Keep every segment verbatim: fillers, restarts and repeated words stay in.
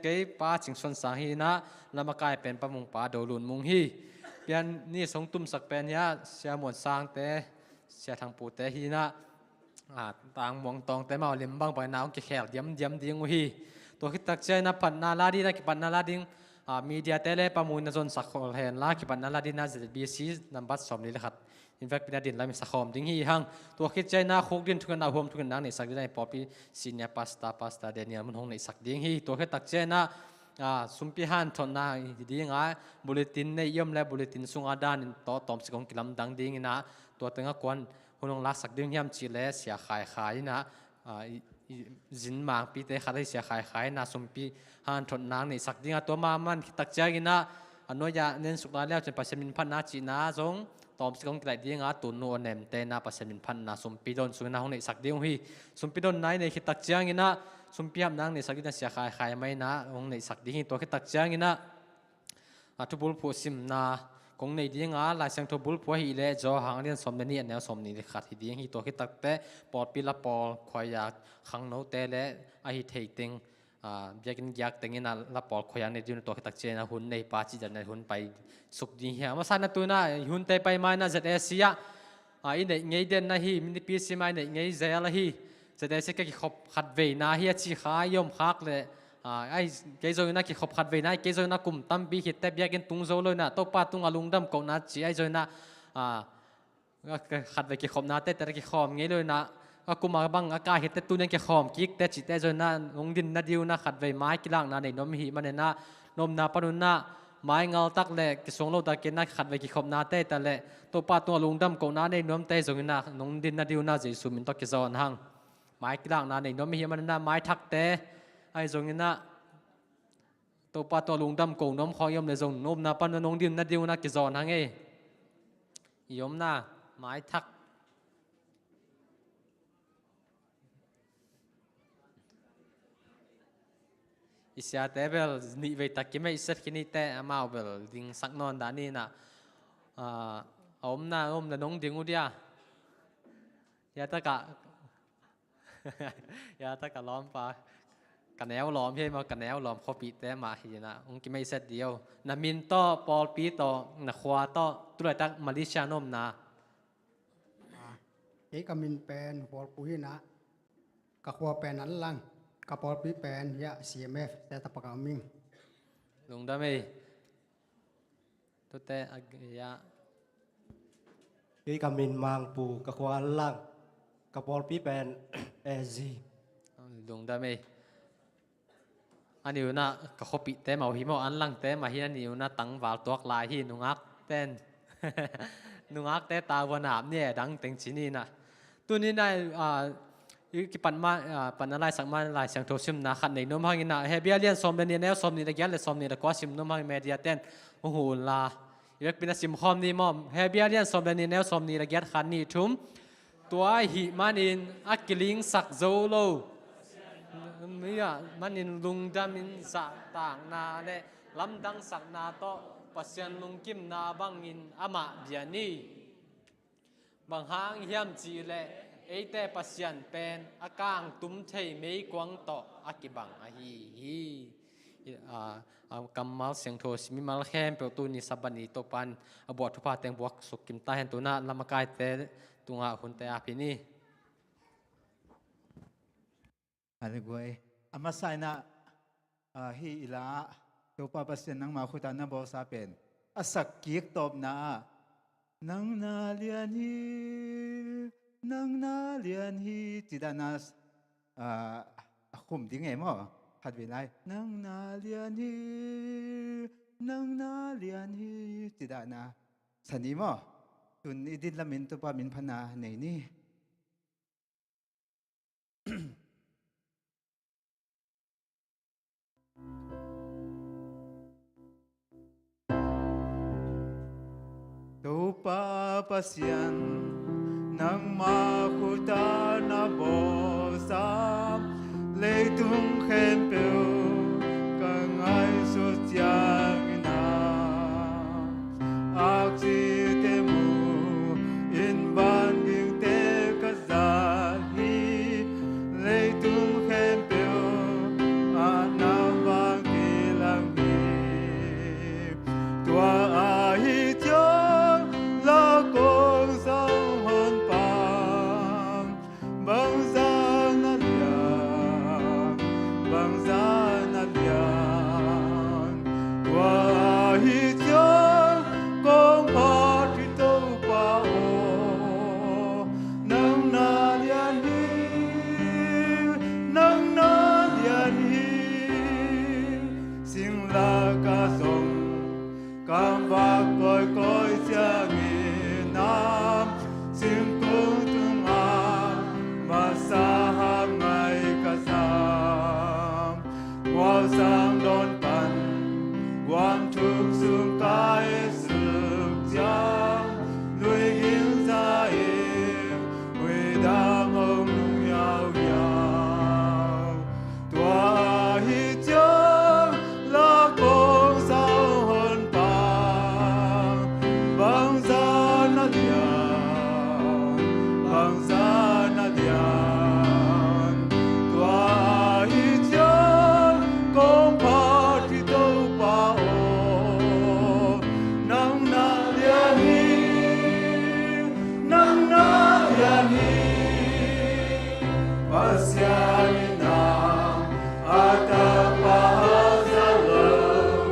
Kei Pa Cing Suan Sang hi inah, lamakai pen Pa Mung Pa Do Lun Mung hi. Pian ni song tumsak pen hi a, Sia Muan Sangte, Sia Thang Pute hi inah, a, Tang Muang Tawngte mau lim bangbang inah hong kikhel diamdiam ding uh hi. Tua khit tak ciang inah phatna la ding inah, kipatna la ding, a, media te le Pa Mung inah zonsak khol hen la, kipatna la ding inah Z B C nambat sawmli le khat in vekpi inah din lam i sakhawm ding hi hang. Tua khit ciang inah khuk din thungetna, huam thungetna neihsak ding inah pawlpi senior pastor, Pastor Daniel Mun hong neihsak ding hi. Tua khit tak ciang inah, a, sumpi hanthotna hi ding a, bulletin neih i om le bulletin sunga dan in tawh tawmsik hong kilamdang ding inah, tua tengah kuan hun hong laksak ding hiam cih le Sia Khai Khai inah, a, i, i, zin mangpite khat ahi Sia Khai Khai inah sumpi hanthotna neihsak ding a, tua mahmah khit tak ciang inah, a, nuai-ah nensuk lai le uh cin Pasian min phatna cihna zong tawmsik hong kilaih ding a, Tun Nu Aw Nem te inah Pasian min phatna sumpi don sung inah hong neihsak ding uh hi. Sumpi donna i neih khit tak ciang inah sumpi hapna hong neihsak ding inah Sia Khai Khai mah inah hong neihsak ding hi. Tua khit tak ciang inah, a, thubulphuh simna kong nei ding a, Lai Siangtho bulphuh ahih leh Johan a lian sawm le nih, a neu sawmnih le khat hi ding hi. Tua khit tak teh pawlpi la pawl, khuayak, khangnote le ahi thei teng, a, biakinn giak teng inah la pawl khuayak nei ding uh, tua khit tak ciang inah hun neipa cih dan inah hun pai suk ding hi. A masa inah tu inah hunte pai ma inah Z A C ah, a, i neih ngei den ahi, minipi sim a i neih ngei zel ahi. Z A C ah ka kikhop khat veina hi a ci kha i om khak leh, a, ahi kei zong inah kikhop khat veina hi, kei zong inah kum tampi khit teh biakinn tung zo lo inah Topa tungah lungdam kohna ci ahi zong inah, a, khat vei kikhopnate teh kikhawm ngei lo inah, a kum a bang a kai khit teh tuni-in kikhawm kik teh cihte zong inah hong dinna ding uh inah khat vei mai kilakna nei nuam i hih manin ah, na omna pan un ah mai ngal tak le kisuang lo tak in ah khat vei kikhopnate ta le Topa tungah lungdam kohna nei nuamte zong inah nong dinna ding un ah Jesu min tawh kizawn hang. Mai kilakna nei nuam i hih manin ah mai thakte ahi zong inah Topa tawh lungdam ko nuam khawng i om le zong na omna pan un ah nong dinna ding un ah kizawn hang ei. I omna mai thak. I siate bel nih vei tak kimeihset khin hi teh, amau bel dingsak nawn dah ni inah, a, a omna a om le nong ding uh dia. Hia takah, hia takah lawmpa ka neu lawm hi ei maw, ka neu lawm khuapihte mah hi inah hong kimeihset dih o. Na min tawh, pawlpi tawh, na khua tawh, tu laitak Malaysia na omna. Kei ka min pen Hualpu hi inah, ka khua pen Anlang, ka pawlpi pen hiah C M F Setapak a om ing. Lungdam ei. Tute a gei ah. Kei ka min Mangpu, ka khua Anlang, ka pawlpi pen A Z. Lungdam ei. A ni un ah ka khuapihte mah uh hi maw, Anlangte mah hi, a ni un ah tangval tuak lai hi, nungak ten. Nungakte tavuan ap ni e, dang teng ci ni inah. Tuni inah, a, i kipat ma, a, patna laisak ma Lai Siangtho simna khat nei nuam hang inah, Hebru a lian sawm le nih, a neu sawmnih le giat le sawmnih le kua sim nuam hang, media ten hong huh un la. I vekpi inah simkhawm ni maw. Hebru a lian sawm le nih, a neu sawmnih le giat, khat, nih, thum. Tua ahih manin a kilingsak zo lo, mi ah manin lungdam in zahtakna le lamdangsakna tawh Pasian lungkimna bangin amah bia ni. Bang hang hiam cih leh eite Pasian pen a kangtum thei meikuang tawh a kibang ahi hi. A, a kammal siangtho sim mimal khempeuh tuni Sabbath ni Topa'n a buah thupha teng buak suk kim ta hen. Tu inah lamakaite tungah hunte ap hi ni. A le guai. A masa inah, a, hih i la ah Topa Pasian nangma khut ah na bawlsa pen a sak kik tawpna ah, nang na lian hi, nang na lian hi, ci dan a, a, a khum ding e maw? Khat vei lai. Nang na lian hi, nang na lian hi, ci dan a sa ni maw? Tun i din lamin Topa min phatna nei ni. Topa Pasian, nangma khut ah na bawlsa leitung khempeuh ka ngaihsut ciangin ah, aksi te mu in van dingte ka zat hi. Leitung khempeuh ah nang vang Ka song, kam vak kawikawi ciangin a, singkung tungah masa hap ngai ka sam. Mual sang dawn pan, guam thuk sung kai suk ciang, lui ging sa in, hui dam hong nung yau yau. Tua hi ciang la kong sau hon pa, bangzah na diam, bangzah na diam. Tua hi ciang kong phat hi Topa aw, nang na diam hi, nang na diam hi. Pasian in a, a tapa za lo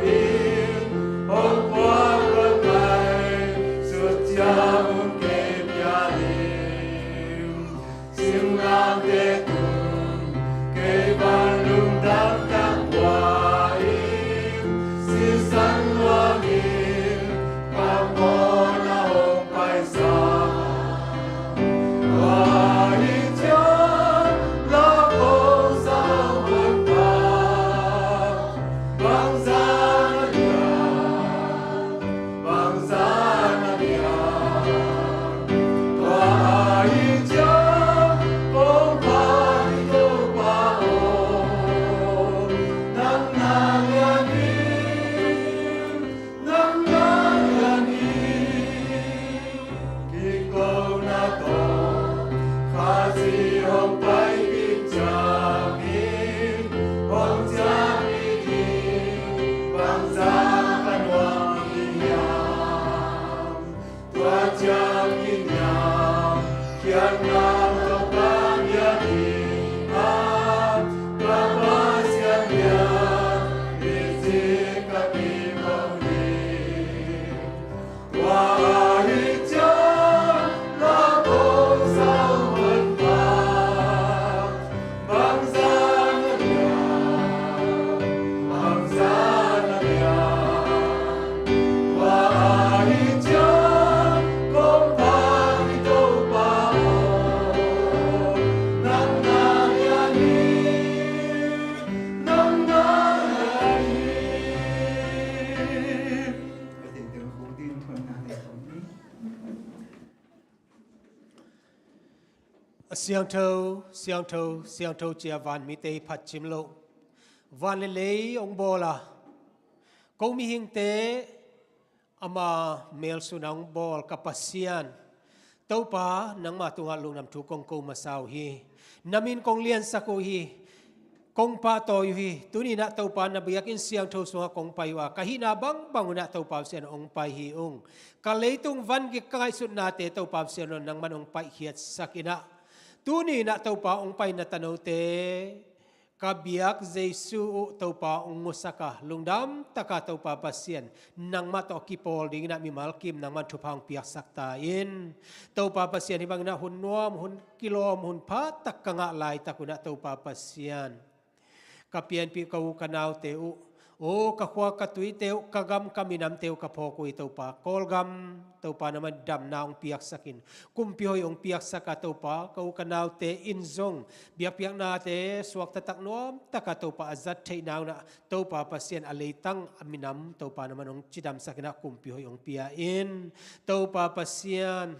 in, hong puak lo ngai, sut ciang hun kei pia lim. Simlamte tung, kei van lungdam tak hua in, sisan luang in, ka mawhna hong paisa. Nang na lian hi, nang na lian hi. Kikona tawh Khazih hong pai kik ciangin, hong ciam kik in, bangzah ka nuam hi hiam? Tua ciam kik hiam, khiatna tawh ka ngiat ding a, ka Pasian lian hi cih ka kiko hi. Tua ahi ciang la kong sau hon pa, bangzah na diam, bangzah na diam. Tua ahi ciang kong phat hi Topa aw, nang na lian hi, nang na lian hi. A siangtho, siangtho, siangtho ci-a vanmite i phat cim loh, van le lei hong bawl a, ko mihingte ama melsun a hong bawl ka Pasian Topa, nangma tungah lungdam thu kong ko masa uh hi. Na min kong liansak uh hi. Kong pahtawi uh hi. Tuni-in ah Topa na biakinn siangtho sungah kong pai uh a, ka hihna bangbang un ah Topa Pasian hong pai hi ung. Ka leitung van gik ka ngaihsutnate Topa Pasian aw, nangman hong paihkhiatsak in ah, tuni-in ah Topa hong pai na tanote ka biak Jesu uh Topa hong musak a, lungdam taka Topa Pasian, nangmah tawh kipawl dingin ah mimal kim nangman thupha hong piaksak ta in. Topa Pasian, hih bangin ah hun nuam, hun kilawm, hun pha tak ka ngah laitak un ah Topa Pasian, ka pianpih ka u ka naute uh, aw ka khua ka tuite uh, ka gam ka minamte uh ka phawk uh hi Topa. Kawlgam Topa, nangman damna hong piaksak in, kumpi hoih hong piaksak a Topa, ka u ka naute in zong biakpiaknate suakta tak nuam taka Topa a zat theihna un ah Topa Pasian, a leitang a minam Topa nangman hong cidamsak in ah kumpi hoih hong pia in. Topa Pasian,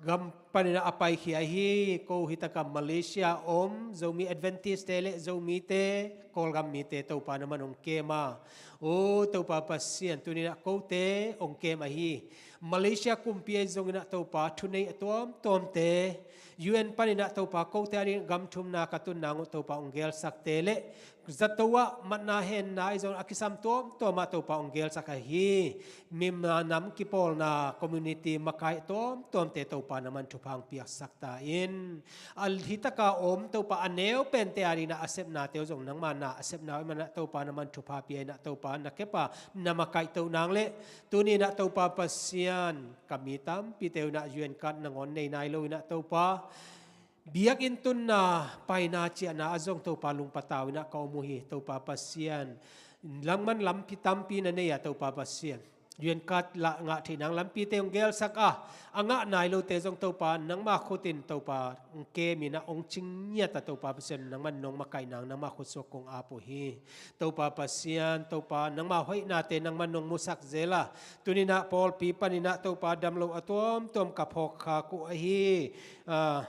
gam panin ah a paikhia hi, ko hi taka Malaysia om Zomi Adventist-te le Zomite, Kawlgam mite Topa nangman hong kem a, aw Topa Pasian, tuni-in ah kote hong kem ahi Malaysia kumpi ahi zongin ah Topa, thunei a tuamtuamte, U N panin ah Topa, kote adingin gam thumna ka tun nang uh Topa hong gelsakte le zato ah matna henna ahi zongin a kisam tuamtuam ah Topa hong gelsak ahi minam kipawlna community makai tuamtuamte Topa nangman thupha hong piaksak ta in. A hi taka om Topa, a neu pente adingin ah a sepnate uh zong nangma na a sepna uh ahih manin ah Topa nangman thupha pia in ah Topa, na kep a na makaihtoh nang le, tuni-in ah Topa Pasian, ka mi tampite uh in ah U N card nangawn nei nai lo in ah Topa, biakinn tunna, paina, ciahna ah zong Topa lungpatau in ah ka om uh hi. Topa Pasian, Nangman lampi tampi na nei a, Topa Pasian, U N card lah ngah theih nang lampite hong gelsak a, a ngah nai lote zong Topa nangma khut in Topa hong kem in ah hong cing ngiat a, Topa Pasian, nangman nong makaih nang nangma khut suak kong ap uh hi. Topa Pasian, Topa nangma hoihnate nangman nong musak zel a, tuni-in ah pawlpi panin ah Topa damlo a tuamtuam ka phawk khak uh ahi. Ah,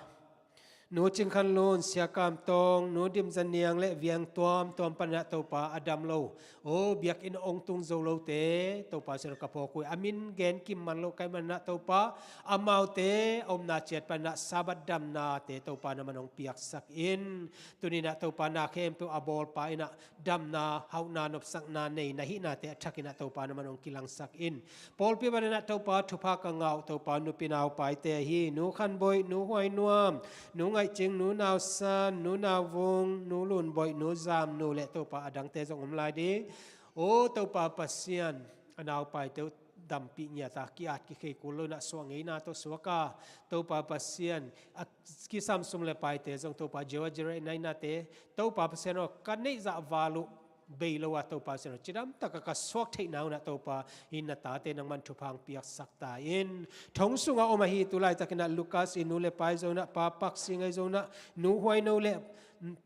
Nu Cing Khan Lun, Sia Kam Tawng, Nu Dim Za Niang le viang tuamtuam panin ah Topa a damlo, o, biakinn hong tung zo lote Topa Pasian ka phawk uh hi. A min gen kim man lo ka hih manin ah Topa, amaute a omna ciat panin ah Sabbath damnate Topa nangman hong piaksak in. Tuni-in ah Topa na khempeuh a bawlpa in ah damna, hauhna, nopsakna nei na hihnate a thakin ah Topa nangman hong kilangsak in. Pawlpi panin ah Topa thupha ka ngah uh Topa nupi naupaite ahi, Nu Khan Boih, Nu Huai Nuam, Nu Ngaih Cing, Nu Nau San, Nu Nau Vung, Nu Lun Boih, Nu Zam Nu le Topa adangte zong om lai ding. O Topa Pasian, a naupaite uh dampih ngiat a, ki-at kikhei kul lo in ah suah ngeina tawh suak a, Topa Pasian, a kisam sum le paite zong Topa Jehovah Jireh na hihnate, Topa Pasian aw, ka neih zah val uh bei lo a, Topa Pasian aw, cidam tak a ka suak theih nang un ah Topa, hih na tate nangman thupha hong piaksak ta in. Thong sungah om ahi tu laitakin ah Lucas i nu le pa ahi zongin ah, Pa Pak Sing ahi zongin ah, Nu Huai No le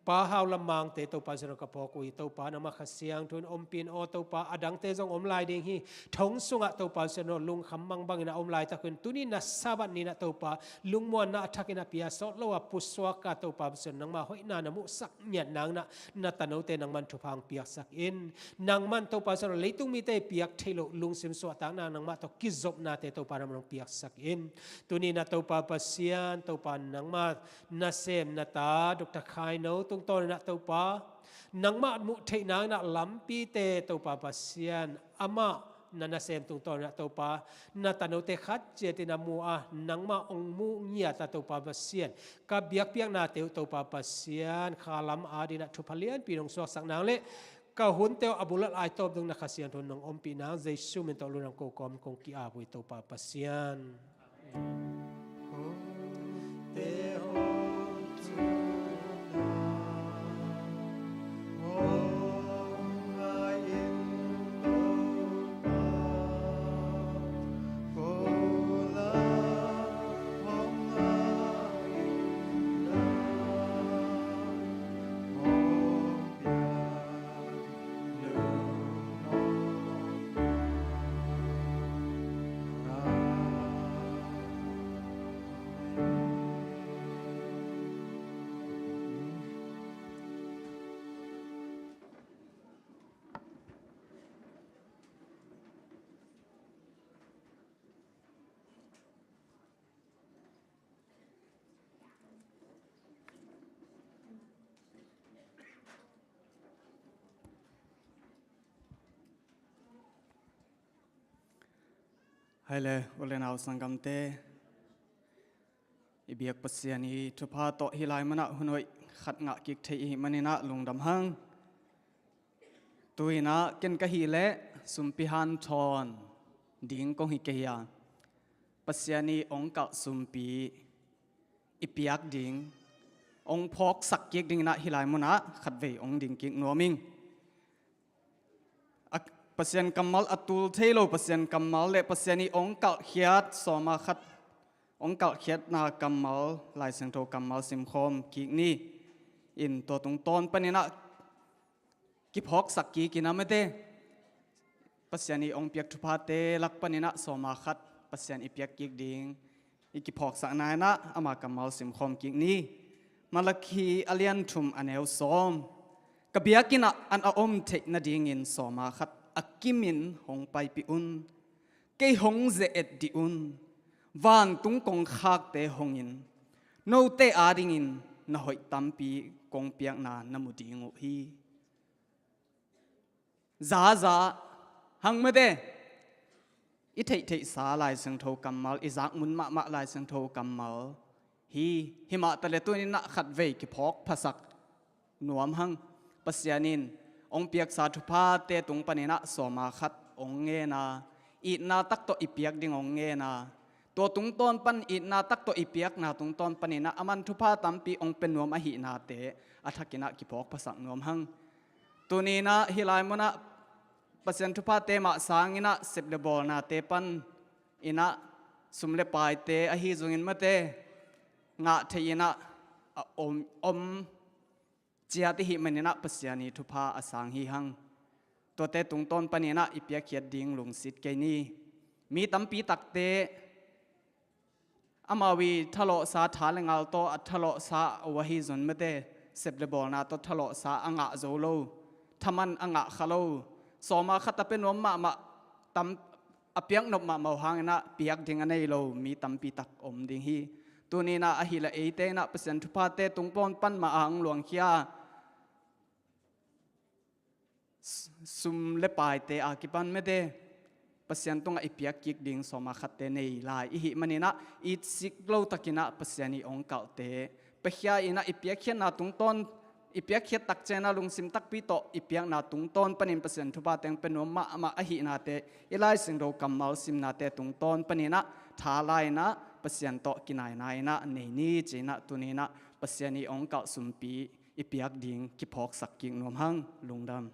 Pa Hau Lam Mangte Topa Pasian aw ka phawk uh hi. Topa nangmah Kha Siangtho in ompih in aw Topa, adangte zong om lai ding hi. Thong sungah Topa Pasian aw lungkham mangbang in ah om laitak un, tuni na Sabbath ni-in ah Topa lungmuanna a thakin ah pia, sawt lo a pusuak a, Topa Pasian nangmah hoihna na muhsak ngiat nang un ah na tanote nangman thupha hong piaksak in. Nangman Topa Pasian aw leitung mite piak theih loh lungsim suahtakna nangmah tawh kizopnate Topa nangman hong piaksak in. Tuni na Topa Pasian, Topa nangmah nasem na ta Doctor Khai No tungtawn in ah Topa, nangmah muh theih nang in ah lampite Topa Pasian, amah na nasem tungtawn in ah Topa, na tanote khat ciat in a mu a, nangmah hong muh ngiat a Topa Pasian, ka biakpiaknate uh Topa Pasian, khalam adingin ah thupha lianpi in hong suaksak nang le ka hunte uh a bulat a tawp dong na Kha Siangtho in hong ompih nang, Jesu min tawh lungdam ko kawm kong ki-ap uh hi Topa Pasian. Hai le, u le nau sanggamte, i biak Pasian i thupha tawh hih lai munah hun hoih khat ngah kik thei i hih manin ah lungdam hang. Tu-in ah ken ka hih leh sumpi hanthawn ding kong hi kei hi a, Pasian i hong kalh sumpi i piak ding, hong phawksak kik dingin ah hih lai munah khatvei hong ding kik nuam ing. A, Pasian kammal a tul thei lo, Pasian kammal le Pasian i hong kalhkhiat sawma khat, hong kalhkhiatna kammal, Lai Siangtho kammal simkhawm kik ni. In tua tungtawn panin ah kiphawksak kik in ah mate, Pasian i hong piak thuphate lak panin ah sawma khat Pasian i piak kik ding i kiphawksakna in ah ama kammal simkhawm kik ni. Malakhi a lian thum a neu sawm. Ka biakinn ah an a om theih nadingin sawma khat a kimin hong paipih un. Kei hong ze-et dih un. Vantung kongkhakte hongin, note adingin na hoih tampi kong piakna na mu ding uh hi. Zaza hang mate, i theihtheihsa Lai Siangtho kammal, i zakmun mahmah Lai Siangtho kammal hi. Himah taleh tuni-in ah khatvei kiphawk phasak nuam hang. Pasian in hong piaksa thuphate tung panin ah sawma khat hong ngen a, itna tak tawh i piak ding hong ngen a, tua tungtawn pan, itna tak tawh i piakna tungtawn panin ah aman thupha tampi hong pia nuam ahihnate a thakin ah kiphawk phasak nuam hang. Tuni-in ah hih lai munah Pasian thuphate mah sanginah sep le bawlnate pan inah sum le paite ahi zongin mate ngah thei inah a om, om ciat ihih maninah Pasian i thupha a sang hi hang. Tuate tungtawn paninah i piakkhiat ding lungsit kei ni. Mi tampi takte amau i thalawhsa tha le ngal tawh a thalawhsa uh ahi zon mate, sep le bawlna tawh thalawhsa a ngah zo lo, thaman a ngah kha lo, sawma khat a pia nuam mahmah tam a piak nop mahmah uh hanginah piak ding a nei lo mi tampi tak om ding hi. Tuninah ahileh eite inah Pasian thuphate tungtawn pan mah a hong luangkhia sum le paite a kipan mete Pasian tungah i piak kik ding sawma khatte nei lai ihih maninah itsik lo takinah Pasian i ong kalhte piakhia inah i piakkhiatna tungtawn, i piakkhiat takcianginah lungsim takpi tawh i piakna tungtawn panin Pasian thupha teng pia nuam mahmah ahihnate i Lai Siangtho kammal simnate tungtawn paninah tha lai inah Pasian tawh kinaina inah nei ni ci-inah tuninah Pasian i ong kalh sumpi i piak ding kiphawksak kik nuam hang. Lungdam.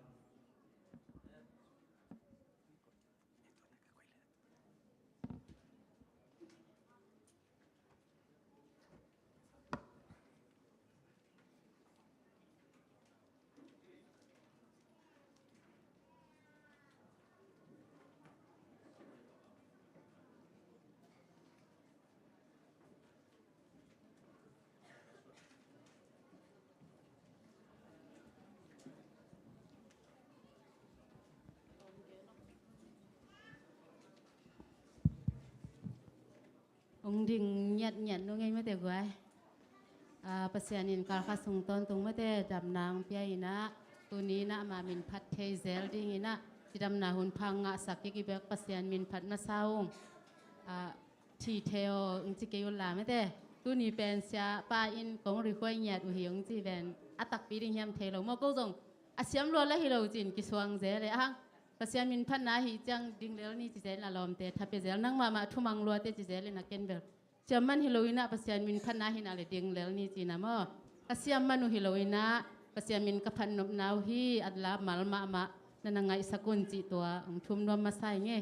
Ong ding ngiatngiat nu ngei mate guai. Ah, Pasian in kalkha sung tawntung mate damna ong pia inah tuni inah ama min phat thei zel ding inah cidamna hun pha ngahsak kik i bek Pasian min phat masa ung. Ah, thi thei aw ong ci kei unla mate. Tuni pen siapa in kong rikhuai ngiat uh hi ong ci ven a takpi ding hiam thei lo maw ko zong a siam lua la hi lo cin kisuang zel e ahang. Pasian min phatna hi ciang ding lel ni ci zel in a lawmte tha pia zel nang mahmah thumang luate ci zel in a ken bel siam man hi lo inah Pasian min phatna hi inah le ding lel ni ci inah maw. A siam man uh hi lo inah Pasian min ka phat nopna uh hi at la mal mahmah na na ngaihsak un cih tua ong thum nuam masa ing e.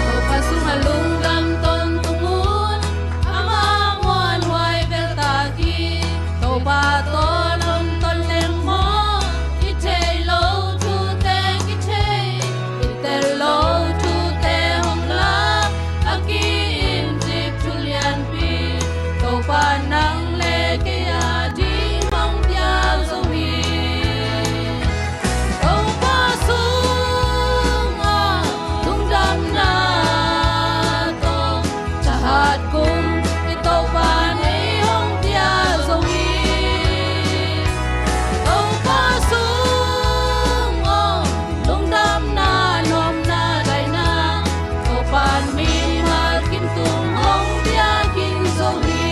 Topa sungah lungdam tawntung un, amah muanhuai beltak hi. Topa tawh lungton leng maw, i theih loh thute kithei, i tel loh thute hong lak, a ki-imcik thu lianpi. Topa nang le kei a ding hong piak zo hi. Topa sungah lungdamna tawh thahat kum i Topa nei hong piak zo hi. Topa sungah lungdamna nuamna daihna Topa in mimal kim tung hong piak khin zo hi.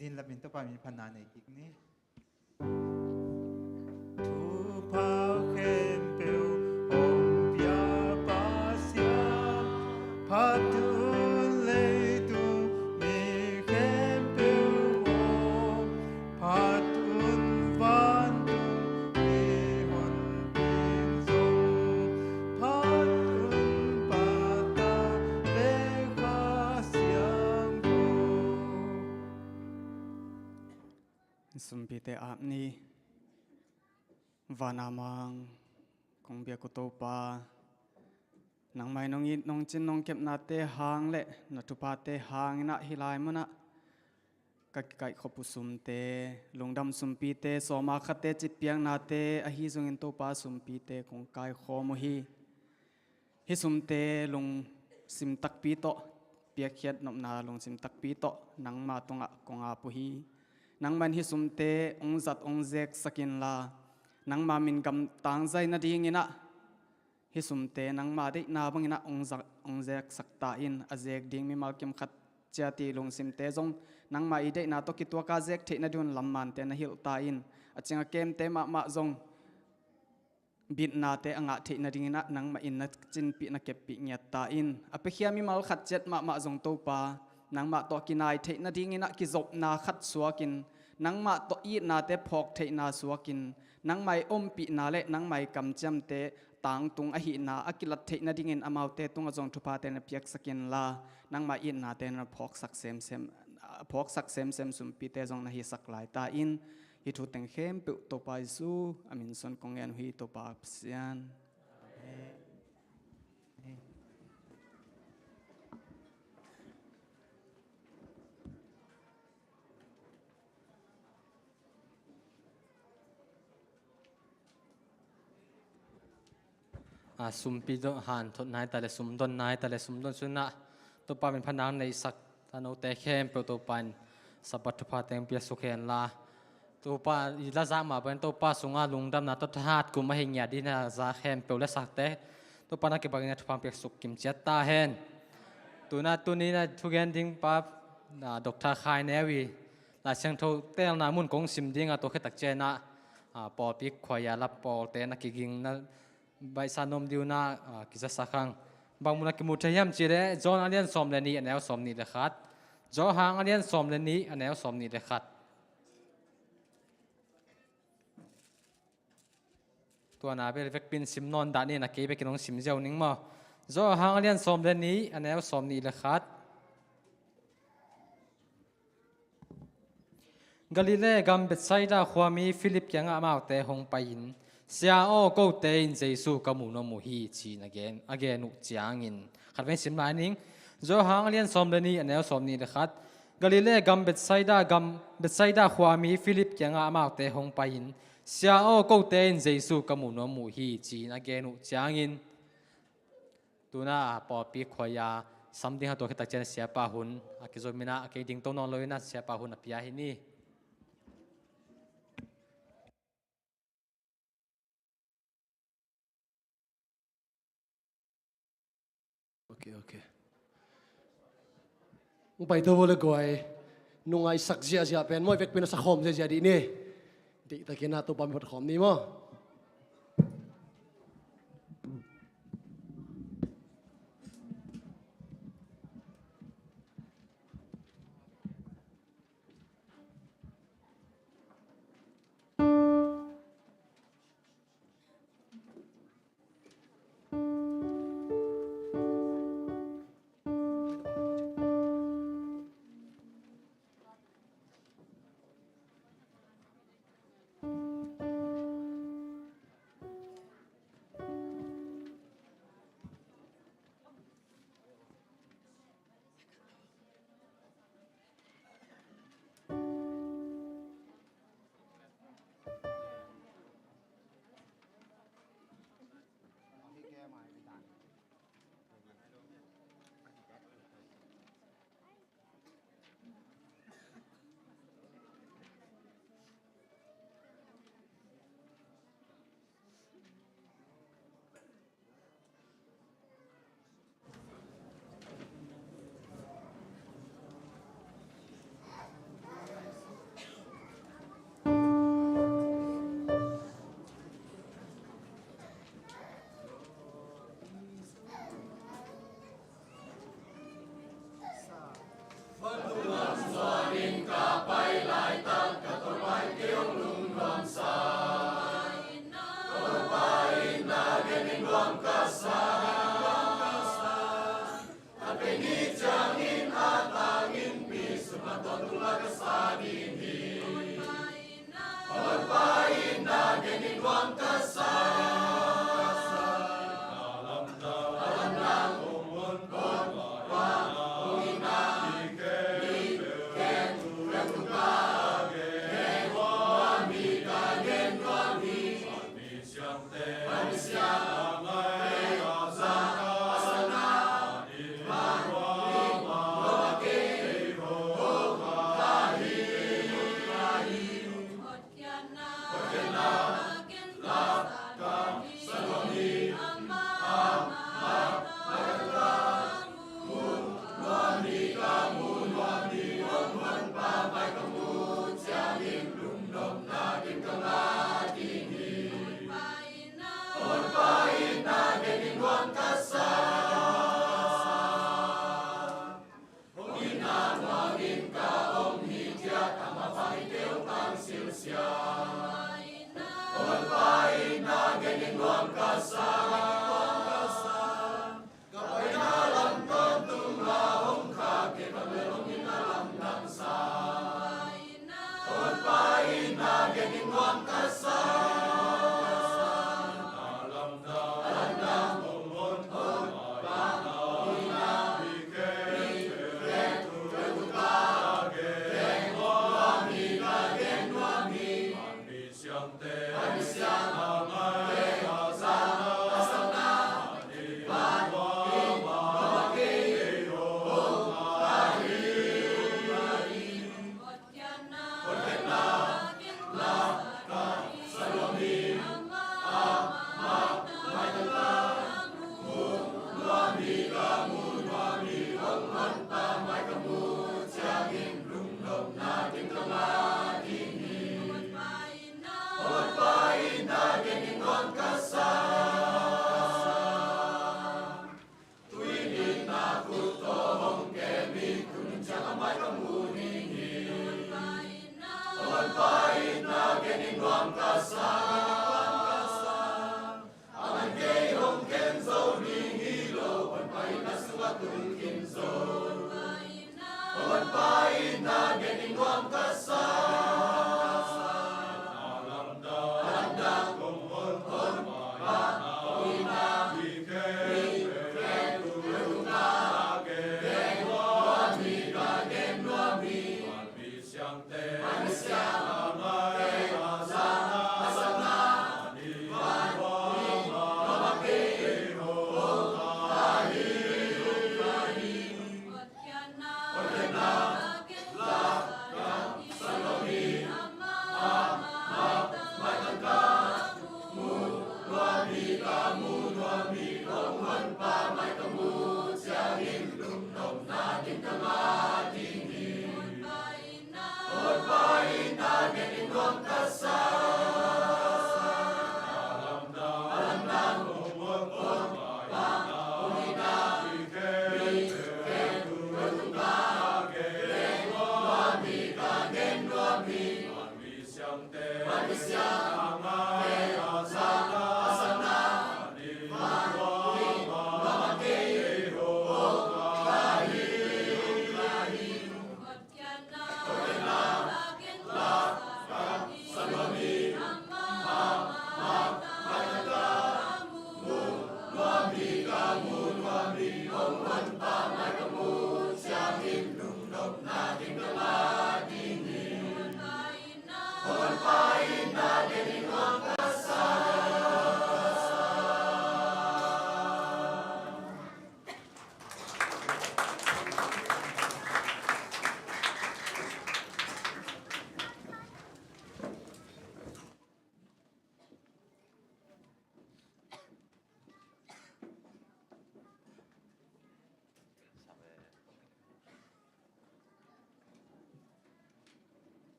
Din lamin Topa min phatna nei kik ni. Thupha khempeuh hong pia Pasian, phat un leitung mi khempeuh aw, phat un vantung mihonpi zong, phat un Pa, Ta le Kha Siangtho. Sumpite ap ni. Van a mang kong biak uh Topa, nangmah in nong it, nong cin, nong kepnate hang le na thuphate hangin ah hih lai munah ka kikaihkhop uh sumte, lungdam sumpite, sawma khate citpiaknate ahi zongin Topa, sumpite kong kaikhawm uh hi. Hih sumte lungsim takpi tawh, piakkhiat nopna lungsim takpi tawh nangma tungah kong ap uh hi. Nangmah in hih sumte hong zat, hong zeksak inla, nangma min gamtang zai nadingin ah hih sumte nangma deihna bangin ah hong zat, hong zeksak ta in. A zek ding mimal kim khat ciat i lungsimte zong nangma i deihna tawh kituaka zek theih nading un lammante na hilh ta in. A cing a kemte mahmah zong bitnate a ngah theih nadingin ah nangmah in na cinpih, na keppih ngiat ta in. A piakhia mimal khat ciat mahmah zong Topa, nangmah tawh kinai theih nadingin ah kizopna khat suakin, nangmah tawh itnate phawk theihna suakin, nangmah i ompihna le nangmah i kamciamte tangtung ahihna a kilat theih nadingin amaute tungah zong thuphate na piaksak inla, nangmah itnate na phawksak semsem, phawksak semsem sumpite zong na hisak lai ta in. Hih thu teng khempeuh Topa Jesu a min suang kong ngen uh hi, Topa Pasian. Amen. A, sumpi don, hanthot nai ta le, sum don nai ta le, sum don sunah Topa min phatna neihsak ta note khempeuh Topa in Sabbath thupha teng piaksuk hen la. Topa i la zak mah bangin Topa sunga lungdamna tawh thahat kum ahi ngiat ding a za khempeuh le sakte Topa na kibakin a thupha piaksuk kim ciat ta hen. Tuna tuni na thugen ding pa, a, Doctor Khai Neu i Lai Siangtho telna mun kong sim ding a, tua khit tak ciangin ah, a, pawlpi khuaia la pawlte na kiging na baihsa nuam ding un ah, a, kizasak hang. Bang mun a kimu thei hiam cih leh John a lian sawm le nih, a neu sawm nih le khat. Johan a lian sawm le nih, a neu sawm nih le khat. Tua na bel vekpi in sim nawn dah ni, na kei bekin hong sim ziau ning maw. Johan a lian sawm le nih, a neu sawm nih le khat. Galilee gam Bethsaida khuami Philip kiangah amaute hong pai-in, "Sia aw, kote in Jesu ka mu nuam uh hi," ci-in a gen, a gen uh ciangin. Khat vei sim lai ning. Johan a lian sawm le nih, a neu sawm nih le khat. Galilee gam Bethsaida, gam Bethsaida khuami Philip kiangah amaute hong pai-in, "Sia aw, kote in Jesu ka mu nuam uh hi," ci-in a gen uh ciangin. Tuna a pawlpi khuaia sam ding a, tua khit tak ciang siapa hun a kizom in ah, a kei dingto nawn lo in ah siapa hun a pia hi ni. Ok, ok. Hong paito vo le guai. Nungaisak ziahziah pen maw, i vekpi in a sakhawm ziahziah dih ni. Deihtakin ah Topa min phat khawm ni maw.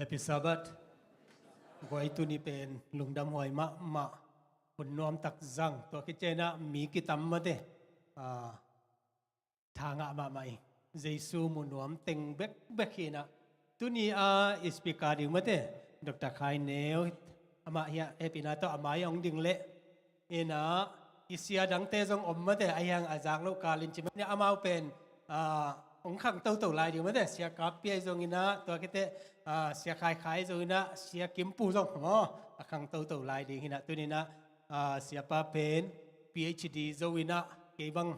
Happy Sabbath. Guai, tuni pen lungdam huai mahmah. Hun nuam tak zang, tua khit ciangin ah mi kitam mate. Ah, tha ngah mahmah hi. Jesu mu nuam teng bekbek hi in ah. Tuni a i speaker ding mate, Doctor Khai Neu, amah hiah hehpihna tawh a mai ah hong ding leh. In ah, i sia dangte zong om mate, a hiang a zak loh kalin ci mate, amau pen, ah, hong khang toto lai ding mate, Sia Kap Pia zong in ah, tua khit teh, ah, Sia Khai Khai zong in ah, Sia Kim Pu zong maw, a khang toto lai ding hi in ah, tuni in ah, ah, siapa pen PhD zo in ah, kei bang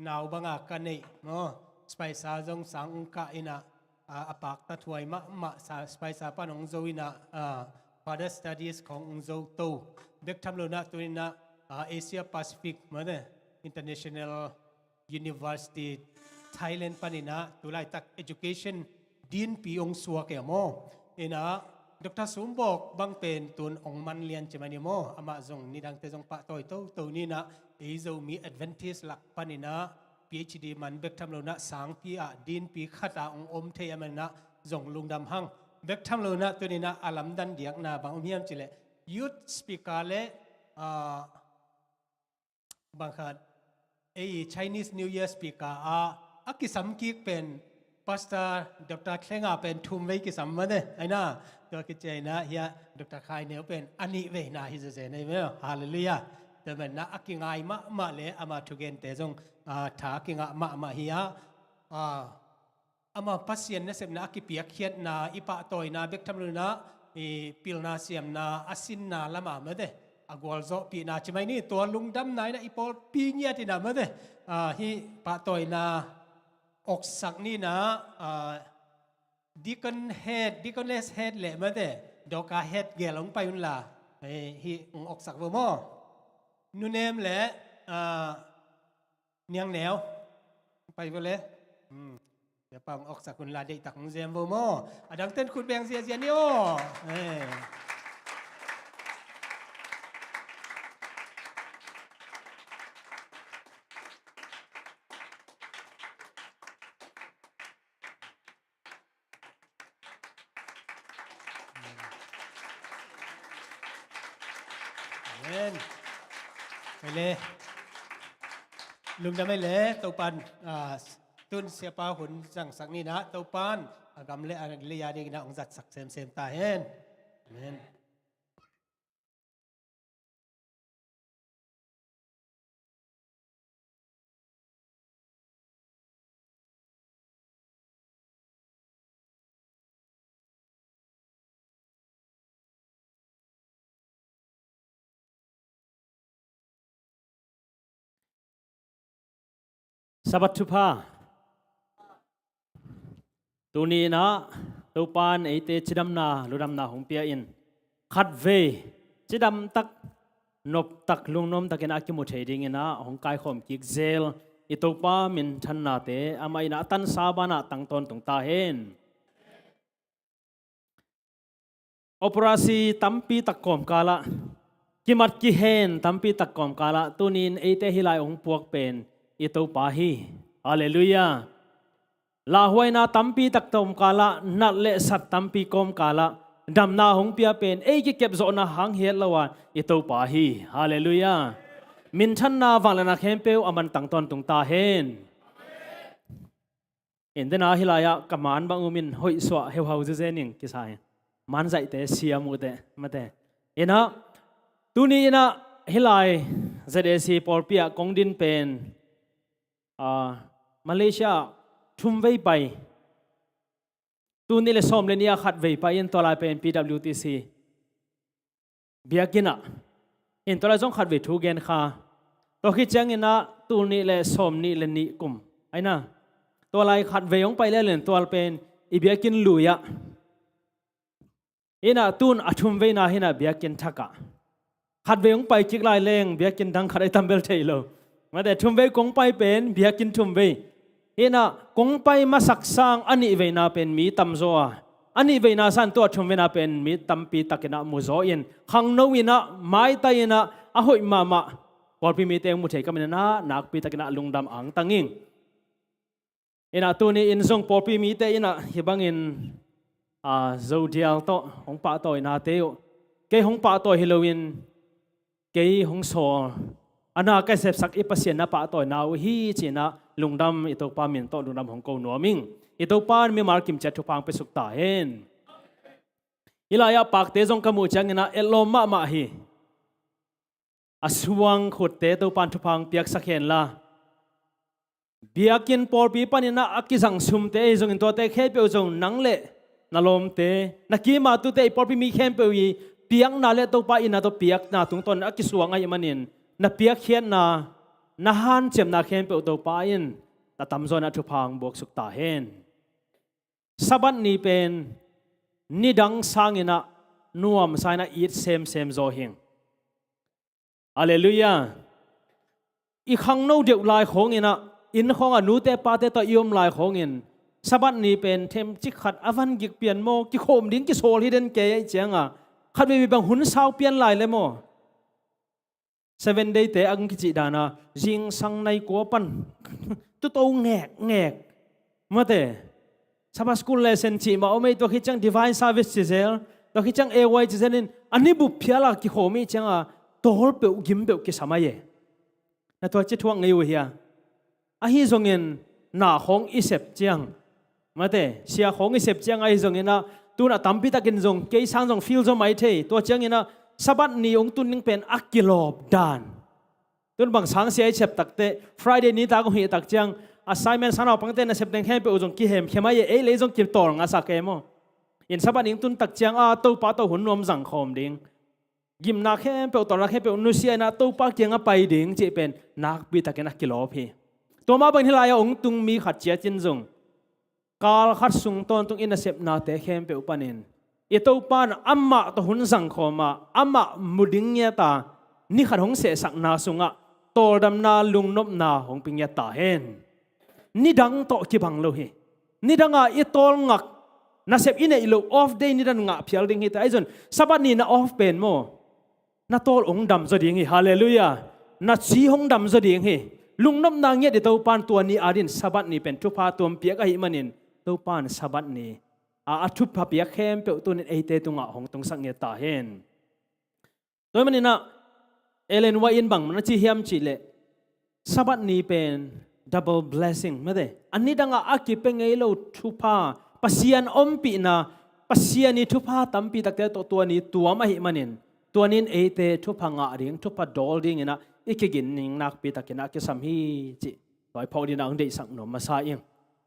nau banga ka neih maw, Spicer zong sang ung kah in ah, a, a paktat huai mahmah, sa, Spicer pan hong zo in ah, a, Further Studies khong hong zo to. Bek tham lo in ah, tuni in ah, a, Asia Pacific mate, International University Thailand pan in ah, tu laitak education dinpi hong suak e maw. In ah, Doctor Sum Bawk bang pen tun hong man lian ci mah ni maw. Amah zong nidangte zong pahtawi toto ni in ah, ei Zomi Adventist lak pan in ah, PhD man bek tham lo in ah, sangpi ah dinpi khat ah hong om thei ahih manin ah, zong lungdam hang. Bek tham lo in ah, tuni in ah, a lamdang diakna bang om hiam cih leh, youth speaker le, ah, bang khat, ei Chinese New Year speaker ah a kisam kik pen Pastor Doctor Thlenga pen thum vei kisam mate, aina, tua kici aina hia Doctor Khai Neu pen a nih veina hi zeze nei ve. Hallelujah. Tua manna a kingai mahmah le ama thugente zong, ah, tha a kingah mahmah hi a, ah, ama Pasian nasepna a kipiakkhiatna, i pahtawina bek tham lo-in ah, i pilna siamna, a sinna lama mate, a gualzawhpihna ci mai ni, tua lungdamna in ah i pawlpi ngiat in ah mate, ah, hih pahtawina oksak ni in ah, ah, deacon head, deaconess head le mate, doka head gel hong pai unla, eh, hih hong oksak vo maw. Nunem le, ah, Niang Neu, pai vo le. Hmm. Biapa hong oksak unla deihtak hong zem vo maw. A dangten khut beng ziazia ni aw. Eh. Amen. Ei le. Lungdam ei le, Topan, ah, tun siapa hun zangsak ni in ah, Topan a gam le a lei a dingin ah hong zatsak semsem ta hen. Amen. Sabbath thupha. Tuni in ah Topan eite cidamna, ludamna hong pia in, khatvei cidamtak, noptak, lungnuamtakin a kimu thei dingin ah hong kaikhawm kik zel i Topa minthannate amah in ah a tansa banah tang tawntung ta hen. Operasi tampi tak kawmkalah, kimat kihen tampi tak kawmkalah, tuni in eite hih lai hong puak pen i Topa hi. Halleluiah. Lauhuaina tampi tak kawmkalah, nat le sat tampi kawmkalah, damna hong pia pen ei kikepzawhna hang hi het lo a, i Topa hi. Halleluiah. Minthanna, vangliatna khempeuh a man tang tawntung ta hen. Inn dena hih lai-ah ka man bang um in hoih suah heuhau zezen ing kisa hi. Manzaihte siam uh teh mate. In ah, tuni in ah hih lai Z A C pawlpi ah kong din pen, ah, Malaysia ah thum vei pai. Tuni le sawm le nih ah khat vei pai in, tua lai pen P W T C biakinn ah. In tua lai zong khat vei thu gen kha. Tua khit ciangin ah tul nih le sawm nih le nih kum. Aina. Tua lai khat vei hong pai lel in tua pen i biakinn lui ah. In ah tun a thum veina hi in ah biakinn thak ah. Khat vei hong pai kik lai leng biakinn dang khat ai tam bel thei lo. Mate, thum vei kong pai pen biakinn thum vei. Hi in ah kong pai masak sang a nih veina pen mi tamzaw a, a nih veina san tua thum veina pen mi tampi takin ah muzaw in, khangno in ah, maitai in ah, a hoih mahmah pawlpi mite hong mu thei ka hih manin ah nakpi takin ah lungdam angtang ing. In ah tuni in zong pawlpi mite in ah hih bangin, ah, Zodial tawh hong pahtawinate uh, kei hong pahtawi hi loin, kei hong sawl, a na ka sepsak i Pasian na pahtawina uh hi ci-in ah lungdam, i Topa min tawh lungdam hong ko nuam ing. I Topa in mimal kimciat thupha hong piasuk ta hen. Hih lai-ah pakte zong ka muh ciangin ah etlawm mahmah hi. A suang khutte Topan thupha hong piaksak hen la. Biakinn pawlpi panin ah a kizang sumte ahi zongin tuate khempeuh zong nang le na lawmte, na kim a tute, i pawlpi mi khempeuh i piakna le Topa in ah tawh piakna tungtawn a kisuang ahih manin, na piakkhiatna, na hanciamna khempeuh Topa in a tamzaw in ah thupha hong buaksuk ta hen. Sabbath ni pen nidang sangin ah nuamsa in ah it semsem zaw hing. Halleluiah. I khangno deuh lai khawngin ah, inn khawngah nute pate tawh i om lai khawngin, Sabbath ni pen themcik khat a van gik pian maw, kikhawm ding kisawl hi den kei ahih ciangah, khat veivei bang hun sau pian lai le maw. Seven Day te ang kicih dana zingsang nai kua pan tuto ngekngek. Mate, Sabbath School lesson cih mah om ei, tua khit ciang Divine Service ci zel, tua khit ciang A Y ci zel in, a ni bup phial a kikhawm ih cianga tawl peuh gim peuh kisam ahi e. Na tua ci thuak ngei uh hia? Ahi zongin na khawng i sep ciang, mate, sia khawng i sep ciang ahi zongin ah, tun a tampi takin zong kei sang zong feel zaw mai thei. Tua ciangin ah Sabbath ni hong tun ding pen a kilawp dan. Tun bang sang sia i sep takteh, Friday nitak hong hih tak ciang, assignment sang naupangte nasep ding khempeuh zong kihemkhem ahi, ei lei zong kitawl ngasak e maw. In Sabbath ni hong tun tak ciang a Topa tawh hun nuam zangkhawm ding, gimna khempeuh, tawlna khempeuh nusia in ah Topa kiangah pai ding cih pen nakpi takin a kilawp hi. Tua mah bangin hih lai-ah hong tung mi khat ciat in zong, kal khat sung tawntung i nasepnate khempeuh panin i Topa in amah tawh hun zangkhawm a, amah mu ding ngiat a, ni khat hong sehsakna sungah tawldamna, lungnopna hong pia ngiat ta hen. Nidang tawh kibang lo hi. Nidang a i tawlngak, nasep i neih loh off day nidan ngah phial ding hi ta. Ahi zong Sabbath ni na off pen maw, na tawl hong dam zaw ding hi. Halleluiah. Na ci hong dam zaw ding hi. Lungnopna ngiat i Topa in tua ni adingin Sabbath ni pen thupha tuam piak ahih manin, Topa in Sabbath ni a, a thupha piak khempeuh tunin eite tungah hong tungsak ngiat ta hen. Tua ahih manin ah Ellen White in bang na ci hiam cih leh, Sabbath ni pen double blessing, mate, a nidang a a kipia ngei lo thupha, Pasian ompihna, Pasian i thupha tampi takte tawh tua ni tuam ahih manin, tua ni in eite thupha ngah ding, thupha dawl dingin ah i kigin ding nakpi takin ah a kisam hi cih tua i phawk dingin ah hong deihsak nuam masa ing.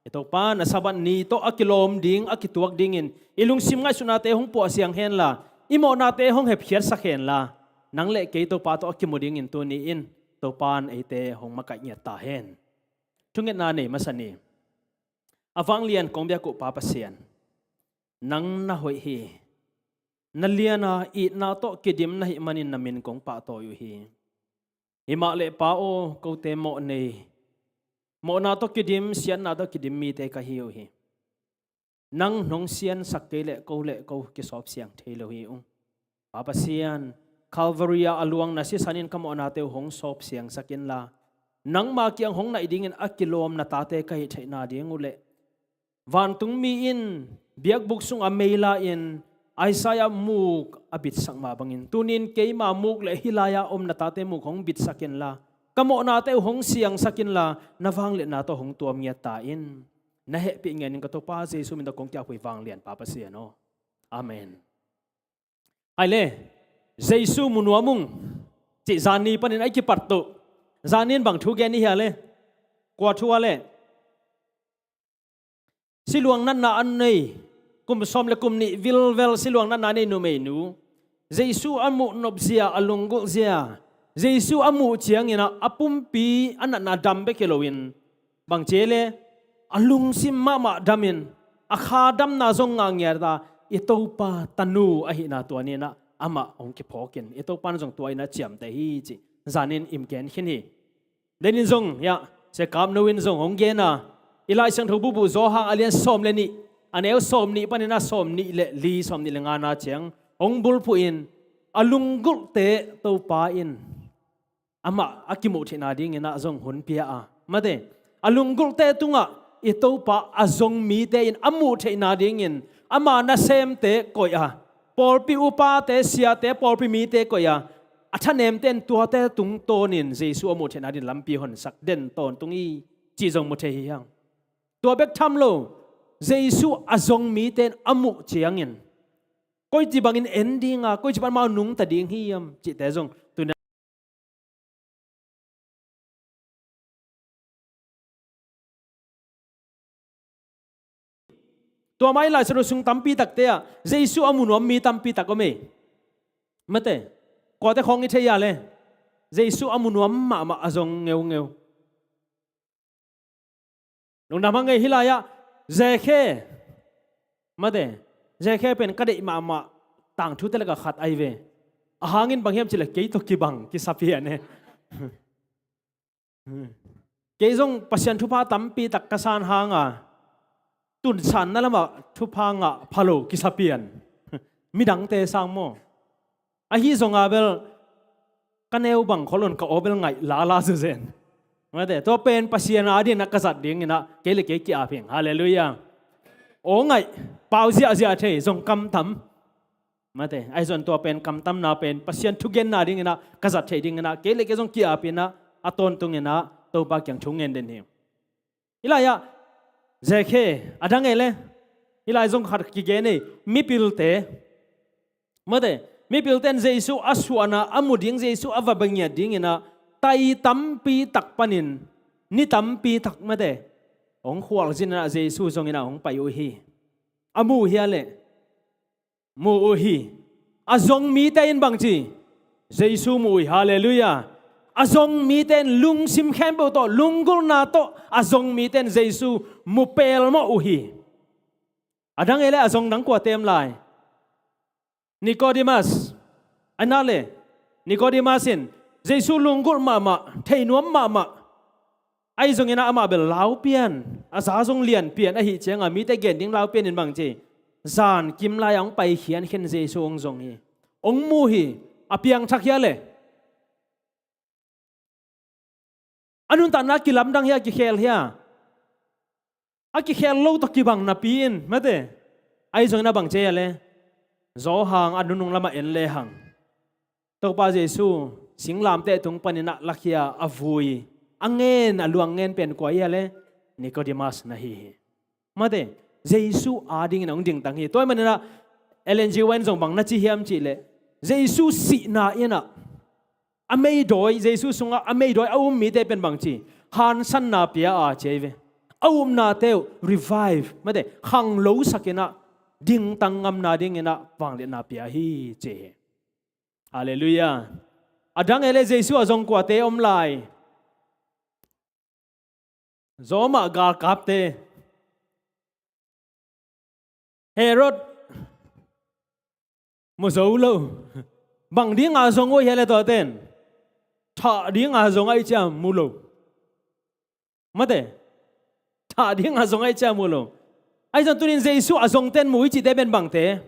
I Topa in a Sabbath ni tawh a kilawm ding, a kituak dingin i lungsim ngaihsutnate hong puahsiang henla, i mawhnate hong hepkhiatsak henla, nang le kei Topa tawh a kimu dingin tuni in Topa in eite hong makaih ngiat ta hen. Thungetna nei masa ni. A vanglian kong biak uh Pa Pasian, nang na hoih hi. Na lian a itna tawh kidim na hih manin na min kong pahtawi uh hi. Hi mah leh Pa aw, kote mawh nei, mawhna tawh kidim, siatna tawh kidim mite ka hi uh hi. Nang nong siansak kei leh ko le ko kisawpsiang thei lo hi ung. Pa Pasian, Calvary ah a luang na sisan in ka mawhnate uh hong sawpsiangsak inla, nangma kiang hong naih dingin a kilawm na tate ka hih theihna ding uh leh, vantungmi in biakbuk sungah mei la-in Isaiah muk a bitsak mah bangin, tuni in keima muk le hih lai-ah om na tate muk hong bitsak inla, ka mawhnate uh hong siangsak inla, na vangliatna tawh hong tuam ngiat ta in. Na hehpih ngenin ka Topa Jesu min tawh kong ki-ap uh hi, vanglian Pa Pasian aw. Amen. Hai le, Jesu mu nuam ung cih zan ni panin a i kipat uh. Zan ni in bang thu gen i hia le? Kua thu a le? Siluang natna a nei, kum sawm le kum nih vilvel siluang natna a nei numeinu, Jesu a muh nopzia, a lunggulh zia, Jesu a muh ciangin ah a pumpi a natna dam bek hi loin, bang ci le, a lungsim mahmah damin, a kha damna zong ngah ngiat a, i Topa tanu ahihna tua ni in ah amah hong kiphawkin, i Topa in zong tua in ah ciamteh hi cih zan ni in i gen khin hi. Denin zong, ya, Sia Kap No in zong hong gen a, i Lai Siangtho bubu Johan a lian sawm le nih, a neu sawm nih panin a sawm nih le li, sawm nih le ngana ciang hong bulphuh in, a lunggulhte Topa in amah a kimuh theihna dingin ah zong hun pia a, mate, a lunggulhte tungah i Topa a zong mite in a muh theihna dingin ama nasemte koih a, pawlpi upate, siate, pawlpi mite koih a, a thanemte in tuate tungtawnin Jesu a muh theihna dingin lampi honsak den tawntung hi cih zong mu thei hi hang. Tua bek tham lo, Jesu a zong mite in a muh ciangin, koici bangin en dinga, koici pan amau nungta ding hiam cihte zong tuni Tua mah in Lai Siangtho sung tampi takte ah Jesu a mu nuam mi tampi tak om ei. Mate, kuate khawng i thei a le? Jesu a mu nuam mahmah, a zong ngeungeu. Lungdam hang ei. Hih lai-ah Zekhe, mate, Zekhe pen ka deih mahmah tangthute lakah khat ahi ve. A hangin bang hiam cih leh kei tawh kibang kisa pian e. Kei zong Pasian thupha tampi tak ka san hanga, tunsanna lamah thupha ngah pha lo kisa pian. Midangte sang maw? Ahi zonga bel ka neu bang khol un, ka aw bel ngaih lala zuzen. Mate, tua pen Pasian a dingin ah ka zat dingin ah kei le kei ki-ap hing. Halleluiah. Aw ngaih, pau ziahziah thei, zong kamtam. Mate, ahi zong tua pen kamtamna pen Pasian thugenna dingin ah ka zat theih dingin ah kei le kei zong ki-ap in ah, a tawntung in ah Topa kiang thu ngen den hi. Hih lai-ah, Zakhe, a dang e le, hih lai zong khat kigen ei, mipilte. Mate, mipilte in Jesu a suahna a mu ding, Jesu a va bang ngiat ding in ah, tai tampi tak panin, ni tampi tak mate, hong khualzin in ah Jesu zong in ah hong pai uh hi. A mu uh hia le? Mu uh hi. A zong mite in bangci? Jesu mu uh hi. Halleluiah. A zong mite in lungsim khempeuh tawh, lunggulhna tawh a zong mite in Jesu mu pelmawh uh hi. A dang e le, a zong dang kuate om lai? Nicodemus. A na le, Nicodemus in Jesu lunggulh mahmah, theinuam mahmah. Ahi zongin ah amah bel laupian, a za zong lianpian ahih ciangin mite gen ding laupian in bangci? Zan kim lai-a hong pai khiankhian Jesu hong zong hi. Hong mu hi. A piangthak hia le? A nuntakna kilamdang hia, kikhel hia? A kikhel lo tawh kibang napi in, mate. Ahi zongin a bang ci hia le? Zawhang a nunung lamah en lehang, Topa Jesu singlamteh tung panin ah lakhia a vui, a ngen, a luang ngen pen kua hia le? Nicodemus na hi hi. Mate, Jesu adingin a hong dingtang hi. Tua ahih manin ah Ellen G. White zong bang na ci hiam cih leh, Jesu sihna in ah a meidawi, Jesu sungah a meidawi a um mite pen bangci? Hansanna pia a ci hi ve. A upnate uh revive, mate, khanglosak in ah dingtang ngamna dingin ah vangliatna pia hi ci hi. Halleluiah. A dang e le Jesu a zong kuate om lai? Rome galkapte. Herod mu zo lo. Bang dinga zong uh hia le tuate in? Thah dinga zong ahih ciang mu lo. Mate. Thah dinga zong ahih ciang mu lo. Ahi zong tunin Jesu a zongte in mu i cihte pen bangte?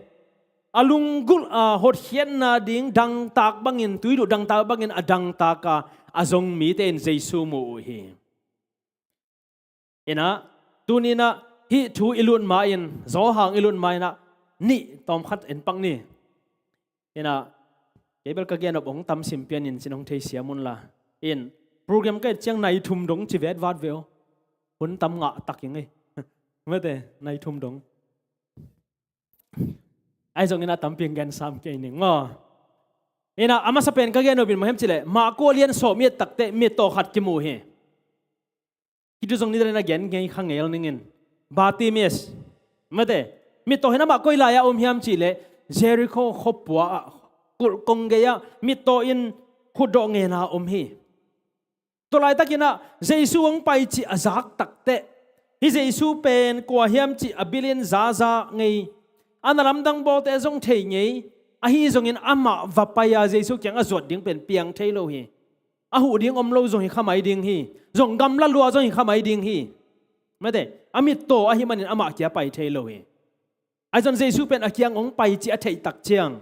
A lunggulh a hotkhiatna ding dangtak bangin, tuiduh dangtak bangin a dangtak a, a zong mite in Jesu mu uh hi. In ah, tuni in ah hih thu i lut ma-in, Zawhang i lut ma-in ah, nih tawmkhat en pak ni. In ah, kei bel ka gen nop hong tam sim pian in cin hong theisiam un la. In, program ka et ciang nai thum dong ci vetvat ve aw. Hun tam ngah tak ing ei. Mate, nai thum dong. Ahi zongin ah tampi gen sam kei ning maw. In ah, a masa pen ka gen nop in bang hiam cih leh, Marka lian sawm i et takteh mittaw khat kimu hi. Hih thu zong nidang in a gen ngei kha ngel ning in. Bartimaeus. Mate, mittaw hi in, amah koi lai-ah om hiam cih leh, Jericho khuapua ah, kulhkong gei-ah mittaw in khutdawh ngen a om hi. Tua laitakin ah Jesu hong pai cih a zak takteh, hih Jesu pen kua hiam cih a bil in zaza ngei, a na lamdang bawlte zong thei ngei, ahi zongin amah va pai a Jesu kiang a zuat ding pen piang thei lo hi. A huh ding om lo zong hi kha mai ding hi. Zong gamla lua zong hi kha mai ding hi. Mate, a mittaw ahih manin amah kia pai thei lo hi. Ahi zong Jesu pen a kiang hong pai cih a theih tak ciang,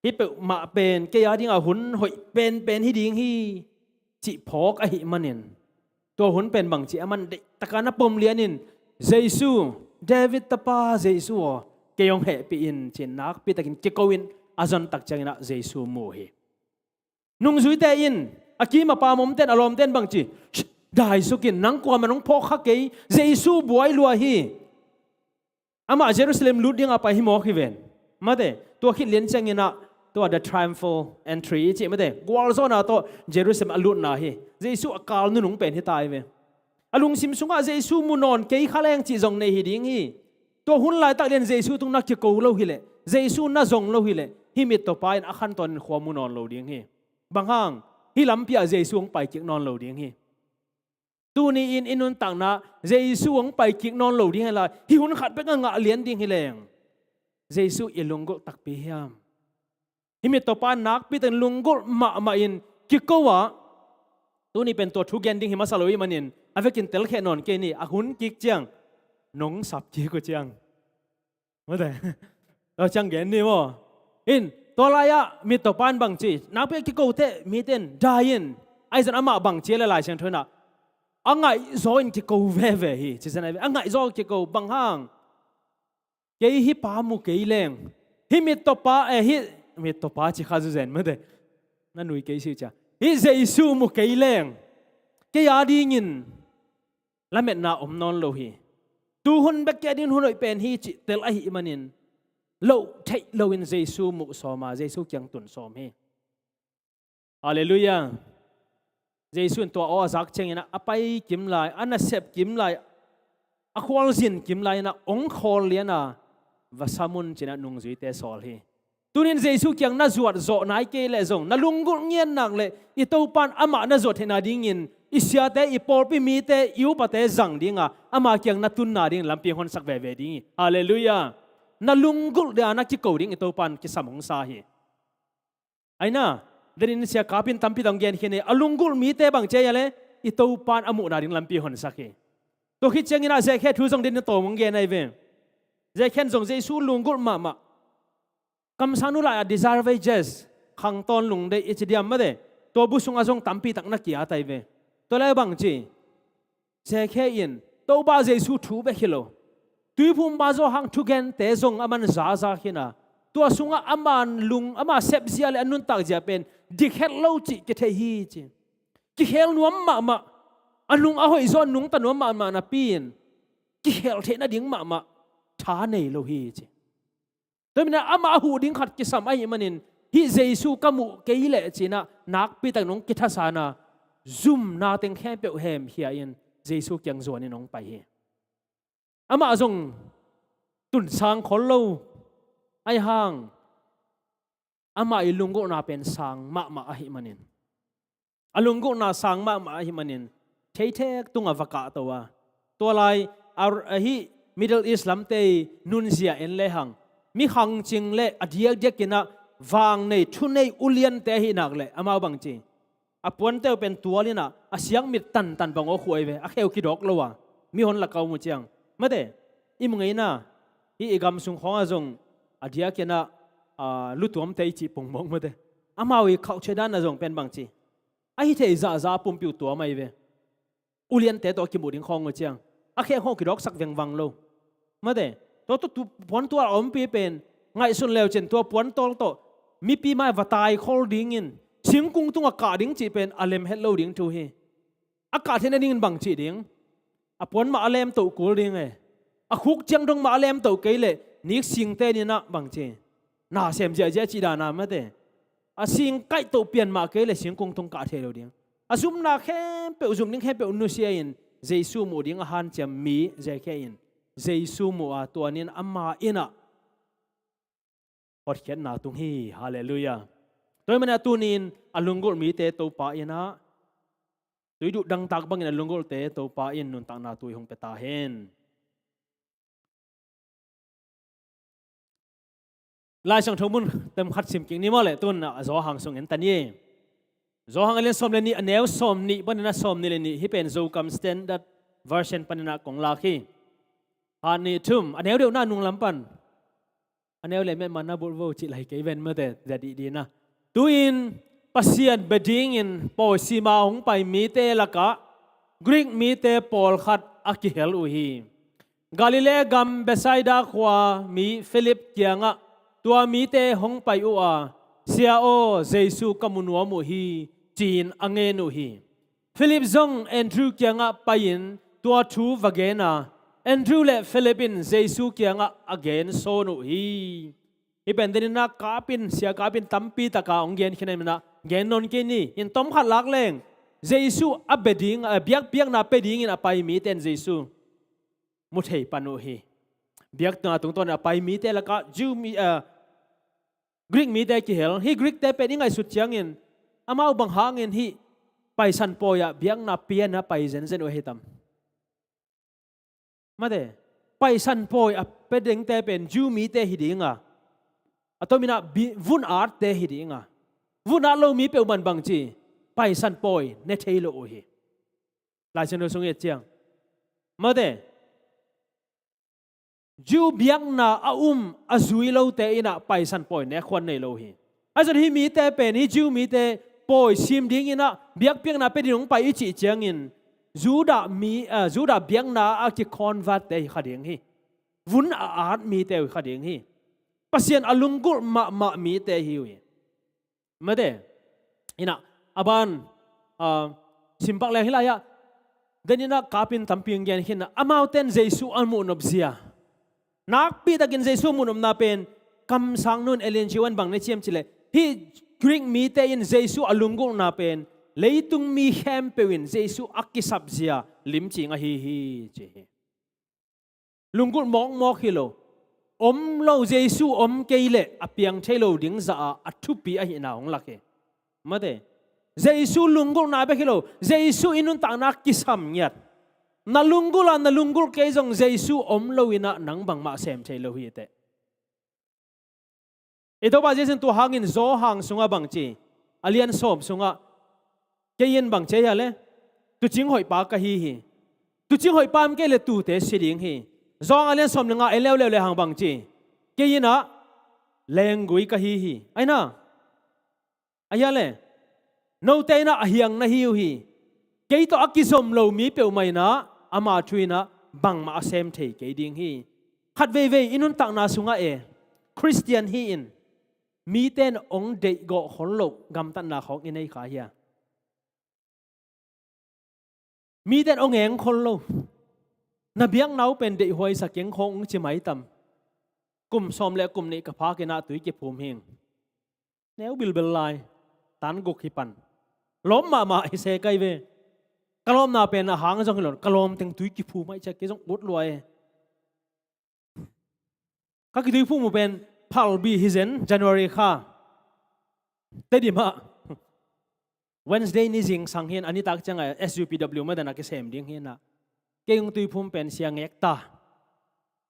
hih peuhmah pen kei a dingah hun hoih penpen hi ding hi, cih phawk ahih manin, tua hun pen bangci a man deihtakin a pom lianin, Jesu, David tapa Jesu aw, kei hong hehpih in, ci-in nakpitakin kiko in a zon tak ciangin ah Jesu mu hi. Nungzuite in, a kim a pam omte in, a lawmte in bangci? Shh, daisuk in, nang kuamah in hong phawk kha kei, Jesu buai lua hi. Amah Jerusalem lut dingah pai hi mawk hi ven. Mate, tua khit lian ciangin ah, tua the triumphal entry i cih mate, gualzawhna tawh Jerusalem a lutna hi. Jesu a kal nunung pen hi ta hi ve. A lungsim sungah Jesu mu nawn kei kha leng cih zong nei hi ding hi. Tua hun laitak lian Jesu tung na kiko lo hi leh, Jesu na zong lo hi leh, hih mittawpa in a khan tawnin khua mu nawn lo ding hi. Bang hang? Hih lampi ah Jesu hong pai kik nawn lo ding hi. Tuni in i nuntakna Jesu hong pai kik nawn lo ding hi lai, hih hun khat bek a ngah lian ding hi leng, Jesu i lunggulh takpi hiam? Hih mittawpa nakpitakin lunggulh mahmah in kiko ah, tuni pen tua thu gen ding hi masa lo ahih manin, a vekin telkhia nawn kei ni, a hun kik ciang, nong sap kik uh ciang. Mate. Tua ciang gen ni maw. In, tua lai-ah mittawpa in bangci? Nakpi a kiko teh mite in dai in. Ahi zong amah bangci le Lai Siangtho in ah, a ngaihzaw in kiko veve hi. Ci zen a ngaihzaw kiko, bang hang? Kei hih pa mu kei leng, hih mittawpa, eh, hih mittawpa ci kha zu zen mate. Na nui kei si cia. Hih Jesu mu kei leng kei a dingin lametna om nawn lo hi. Tu hun bek kei a dingin hun hoih pen hi cih tel ahih manin loh theih loin Jesu muh sawm a, Jesu kiang tun sawm hi. Halleluiah. Jesu in tua aw a zak ciangin a pai kim lai, a nasep kim lai, a khualzin kim lai in a ong khawl lian a, va sam un ci-in a nungzuite sawl hi. Tunin Jesu kiang na zuat zawh nai kei leh zong na lunggulh ngian nak leh i Topan amah na zuat theihna dingin i siate, i pawlpi mite, i upate zang ding a, ama kiang na tunna dingin lampi honsak veve ding hi. Halleluiah. Na lunggulh dia na kiko ding i Topan kisam hong sa hi. Aina, denin sia kapin tampi tawh hong gen khin hi. A lunggulh mite bang ci a le, i Topan a muhna ding lampi honsak hi. Tua khit ciangin a Zekhe thu zong denin tawm hong gen ahi ve. Zekhe in zong Jesu lunggulh mahmah. Kamsangnu lai-a Desire of Ages, khang tawn lungdeih i ci diam mate. Tua bu sungah zong tampi tak na ki-at ahi ve. Tua lai bang ci, Zekhe in Topa Jesu thu bek hi lo, Tuiphumpa Johan thugente zong a man zaza khin a, tua sungah a man lung, ama sepzia le a nuntakzia pen dik het lo cih kithei hi ci. Kikhel nuam mahmah, a nung a hoih zaw, a nungta nuam mahmah napi-in kikhel theih nading mahmah tha nei lo hi ci. Tua manin amah a huh ding khat kisam ahih manin, hih Jesu ka muh kei leh ci-in a nakpi takin hong kithasan a, zumna teng khempeuh hemkhia in Jesu kiang zuanin hong pai hi. Amah zong tun sang khol lo, ahi hang amah i lunggulhna pen sang mahmah ahih manin, a lunggulhna sang mahmah ahih manin theithek tungah va kahto a, tua lai a, a hih Middle East lamte i nunzia en lehang, mi khangcing le a diakdiakin a vang nei, thu nei, uliante ahih nak leh amau bang ci, a puante uh pen tual in a, a siangmit tantan bang aw khuai ve, a kheu kidawk lo a, mihon lak a om uh ciang. Mate, i mu ngeina, hih i gam sung khawngah zong a diakin a, a, lutuamte i cih pongmawk mate. Amau i khauhcia dan a zong pen bang ci, a hi thei zahzah a pumpi uh tuam ahi ve. Uliante tawh a kimuh ding khawng uh ciang, a khek khawng kidawksak vengvang lo. Mate, tua tawh tu, puantual a ompi pen ngaihsun leucin tua puantual tawh mipi mai va taikhol dingin singkung tungah kah ding cih pen a lem het lo ding thu hi. A kah theih nadingin bang cih ding? A puan mah a lemtoh kul ding e. A khuk ciang dong mah a lemtoh kei leh niksingte in a bang ci, na sem ziahziah cih dan a mate. A sing kaihtoh pian mah kei leh singkung tung kah thei lo ding. A zumna khempeuh, zum ding khempeuh nusia in Jesu muh ding a hanciam mi Zekhe in Jesu muh a, tua ni-in ama in a hotkhiatna tung hi. Halleluiah. Tua ahih manin a tuni-in a lunggulh mite Topa in a, tui duh dangtak bangin a lunggulhte Topa in nuntakna tui hong pia ta hen. Lai Siangtho mun tem khat sim kik ni maw le, tun a Johan sung en ta ni. Johan a lian sawm le nih, a neu sawm nih panin a sawm nih le nih, hih pen Zokam Standard Version panin a kong lak hi. Khat, nih, thum, a neu deuh na nung lam pan. A neu le met man na bulh vo cih lai kei ven mate, za dihdih na. Tu-in Pasian bia dingin pawi sima hong pai mite lakah Greek mite pawlkhat a kihel uh hi. Galilee gam Bethsaida khua mi Philip kiangah tua mite hong pai uh a, "Sia aw, Jesu ka mu nuam uh hi," ci-in a ngen uh hi. Philip zong Andrew kiangah pai-in tua thu va gen a, Andrew le Philip in Jesu kiangah a gen sawn uh hi. Hih pen denin a kapin, sia kapin tampi taka hong gen khin a, hih manin a gen nawn kei ni. In tom khat lak leng, Jesu a bia ding, a biakpiakna pia dingin a pai mite in Jesu mu thei pan uh hi. Biakna tungtawnin a pai mite lakah Jew mi, a, Greek mite kihel. Hih Greek-te pen i ngaihsut ciangin amau bang hangin hih Paisan pawi-ah biakna pia-in a pai zenzen uh ahi tam? Mate, Paisan pawi a pia dingte pen Jew mite hi ding a, a tomin a bi-, vun atte hi ding a, vun at lo mi peuhmah in bang ci, Paisan pawi ne thei lo uh hi. Lai Siangtho sung i et ciang, mate, Jew biakna a um a zui lote in a Paisan pawi nek khuan nei lo hi. Ahi zongin hih mite pen, hih Jew mite pawi sim dingin a biakpiakna pia dingin hong pai i cih ciangin Judah mi, a, Judah biakna a ki-convert-te hi kha ding hi. Vun a at mite uh hi kha ding hi. Pasian a lunggulh mahmah mite hi uh hi. Mate, in a, A ban, ah, simpak leng hi lai-ah, den in ah kapin tampi in gen khin ah, amaute in Jesu a muhnop zia. Nakpi takin Jesu muhnopna pen kamsang nun Ellen G. White in bang na ci hiam cih leh, hih Greek mite in Jesu a lunggulhna pen leitung mi khempeuh in Jesu a kisap zia limcing ahi hi, ci hi. Lunggulh mawkmawk hi lo. Om lo, Jesu om kei leh a piang thei lo ding zah a, a thupi ahihna hong lak hi. Mate. Jesu lunggulhna bek hi lo. Jesu i nuntakna kisam ngiat. Na lunggulh a, na lunggulh kei zong Jesu om lo in ah nang bangmah sem thei lo hi teh. I Topa Jesu in tua hangin Johan sungah bang ci, a lian sawm sungah, kei in bang ci a hia leh, tuucing hoihpa ka hi hi. Tuucing hoihpa om kei leh tuute si ding hi. Johan a lian sawm le nga en leuleu le hang bang ci, kei in ah lenggui ka hi hi. Ahi na, a hia leh, note in ah a hiang na hi uh hi. Kei tawh a kizom lo mi peuhmah in ah ama thu in ah bangmah a sem thei kei ding hi. Khat veivei i nuntakna sungah e, Khristian hi-in mite in hong deihgawh khol loh gamtatna khawng i nei kha hia? Mite in hong eng khol lo. Na biakna uh pen deihhuai sa keng khawng hong ci mai tam. Kum sawm le kum nih ka phak in ah tui kiphum hing. Neu bilbel lai. Tan guk hi pan. Lawm mahmah hi se kai ve. Ka lawmna pen a hang zong hi lo. Ka lawm teng tui kiphum mai cia kei zong ut lua e. Ka kituiphum uh pen phalbi hi zen, January kha. Tedim ah Wednesday ni zingsang hi-in, a nitak ciangah S U P W mah dan a kisem ding hi-in ah, kei hong tuiphum pen sia ngek ta.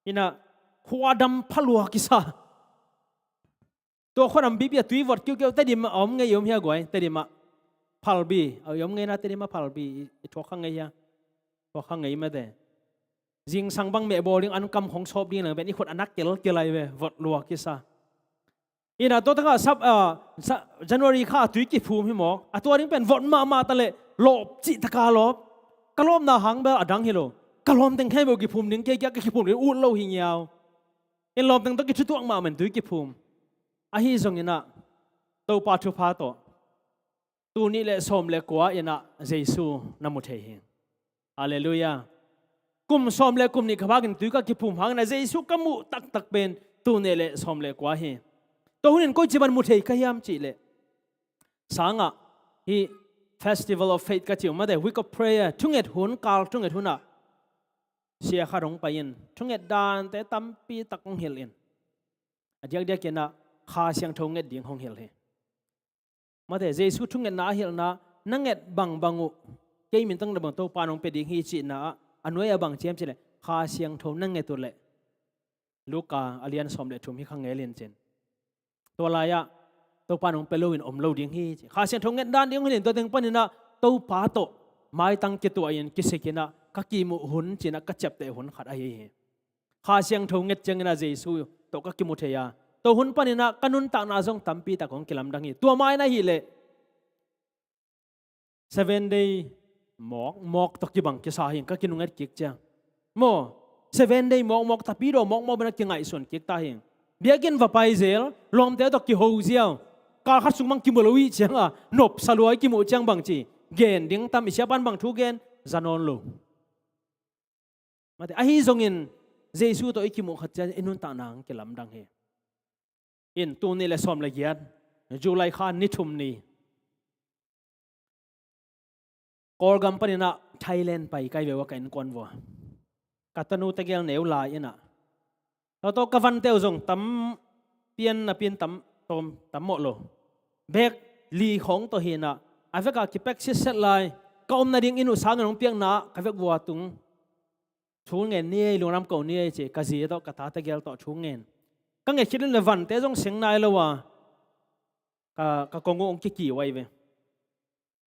Hi-in ah khuadam phalua kisa. Tua khuadam bipi a tui vot kiukiu, Tedim ah a om ngei om hia guai, Tedim ah phalbi a om ngei na, Tedim ah phalbi i, i thuak kha ngei hia? Thuak kha ngei mate. Zingsang bang meh bawl ding, an kam khong sawp ding nang pen i khut a nak kelkel ai ve, vot lua kisa. Hi-in ah tua takah sap, ah, sa, January kha tui kiphum hi mawk. A tua ding pen vot mahmah ta leh lawp cih taka lawp. Ka lawmna hang bel a dang hi lo. Ka lawm teng khempeuh kiphum ding, kei kia ka kiphum ding ut lo hi ngiau. In lawm teng tawh kithutuak mahmah in tui kiphum. Ahi zongin ah Topa thupha tawh tul nih le sawm le kua in ah Jesu na mu thei hi. Halleluiah. Kum sawm le kum nih ka phakin tui ka kiphum hangin ah Jesu ka muh taktak pen tul nih le sawm le kua hi. Tua hunin koici ban mu thei ka hiam cih leh, sangah hih Festival of Faith ka cih uh mate, Week of Prayer, thunget hun, kal thunget hun ah sia khat hong pai-in thunget dante tampi tak hong hilh in, a diakdiakin ah Kha Siangtho nget ding hong hilh hi. Mate, Jesu thungetna a hilhna, na nget bangbang uh kei min tawh na bang Topa nong pia ding hi cihna ah, a nuai-ah bang ci hiam cih leh, Kha Siangtho na nget uh leh, Luka a lian sawm le thum hi kha ngel in cin. Tua lai-ah Topa nong pia loin om lo ding hi ci. Kha Siangtho nget dan ding hun in tua teng panin ah Topa tawh maitang kituah in kisik in ah ka kimuh hun ci-in ah ka ciapteh hun khat ahi hi. Kha Siangtho nget ciangin ah Jesu tawh ka kimu thei a, tua hun panin ah ka nuntakna zong tampi tak hong kilamdang hi. Tua mai na hih leh Seven Day mawkmawk tawh kibang kisa hi ing, ka kinunget kik ciang. Maw, Seven Day mawkmawk, Tapidaw mawkmawk bek na kingaihsun kik ta hi ing. Biakinn va pai zel, lawmte tawh kiho ziau, kal khat sung bang kimu lo ih ciang a, nopsa lua i kimuh ciang bang ci, gen ding tam, i siapa'n bang thu gen, za nawn lo. Mate, ahi zongin Jesu tawh i kimuh khat ciang i nuntakna hong kilamdang hi. In tul nih le sawm le giat, July kha ni thum ni, Kawlgam panin ah Thailand pai kai ve ua ka innkuan vua. Ka tanu tegel neu lai in ah, tua tawh ka vante uh zong tam pian napi-in tam, tam, tam mawh lo. Bek li khawng tawh hi in ah, a vekah kipack sitset lai. Ka omna ding inn uh sangin hong piakna ah ka vek vua tung. Thu ngen ni ei, lungdam ko ni ei ci, ka zi tawh ka ta tegel tawh thu ngen. Ka nget khit in leh vante zong seng nai lo a, ka, ka kong uh hong kikiu ai ve.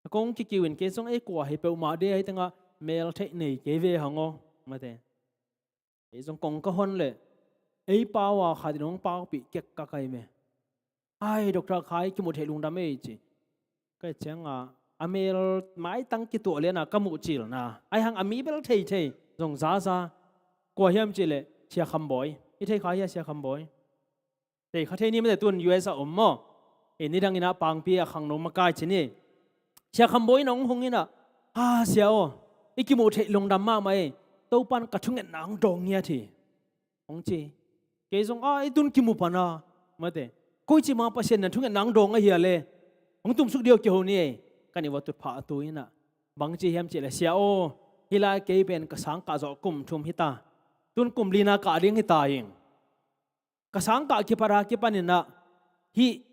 Ka kong hong kikiu in kei zong ei kua hi peuhmah de, ei tengah mel theih nei kei ve hang aw, mate. Ei zong kong ka hon leh ei pau a khat in hong paupih kek ka kai ve. Ai, Doctor Khai, kimu thei lungdam ei ci. Ka hih ciangin a mel maitang kituah lian a ka muh cilna, ai hang a mi bel theithei zong zaza. Kua hiam cih leh Sia Kham Bawi. I thei kha hia Sia Kham Bawi? Thei kha thei ni mate, tun U S a om maw. I nidang in ah Pangpi a khangno makai ci ni. Sia Kham Bawi in hong hong inah, "A, Sia aw, i kimuh theih lungdam mahmah ei. Topa'n ka thungetna hong dawng ngiat hi," hong ci. Kei zong, "A, i tun kimu pan a, mate, koici ma Pasian in thungetna hong dawng ahia le, hong tumsuk dih aw, kiho ni ei," ka nih vua tutphah a tu inah. Bang ci hiam cih leh, "Sia aw, hih lai kei pen ka sangkah zawh kum thum hi ta. Tun kum lina kah ding hi ta ing. Ka sangkah kipat a kipan inah hih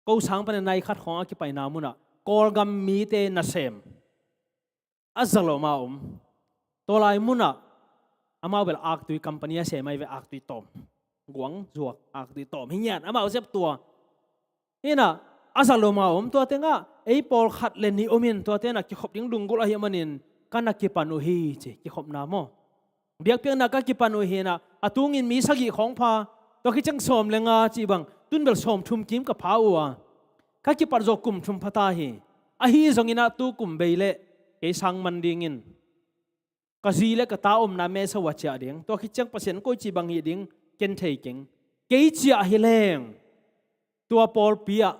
ko sang panin nai khat khawng a kipaina munah Kawlgam mite nasem a zalom a om. Tua lai munah amau bel aktui company a sem ahi ve, aktui tawm, guang zuak aktui tawm hi ngiat, amau zep tua. Inah a zalom a om, tua tengah ei pawlkhat le nih om in, tua tenah kikhop ding lunggulh ahih manin ka na kipan uh hi," ci, kikhopna maw. "Biakpiakna ka kipan uh hi inah, a tungin mi sagih khawng pha, tua khit ciang sawm le nga cih bang, tun bel sawm thum kim ka pha uh a, ka kipat zawh kum thum pha ta hi. Ahi zongin ah tu kum bei leh kei sang man dingin ka zi le ka ta omna mesa uh a ciah ding. Tua khit ciang Pasian koici bang hih ding ken thei keng. Kei ciah hi leng tua pawlpi ah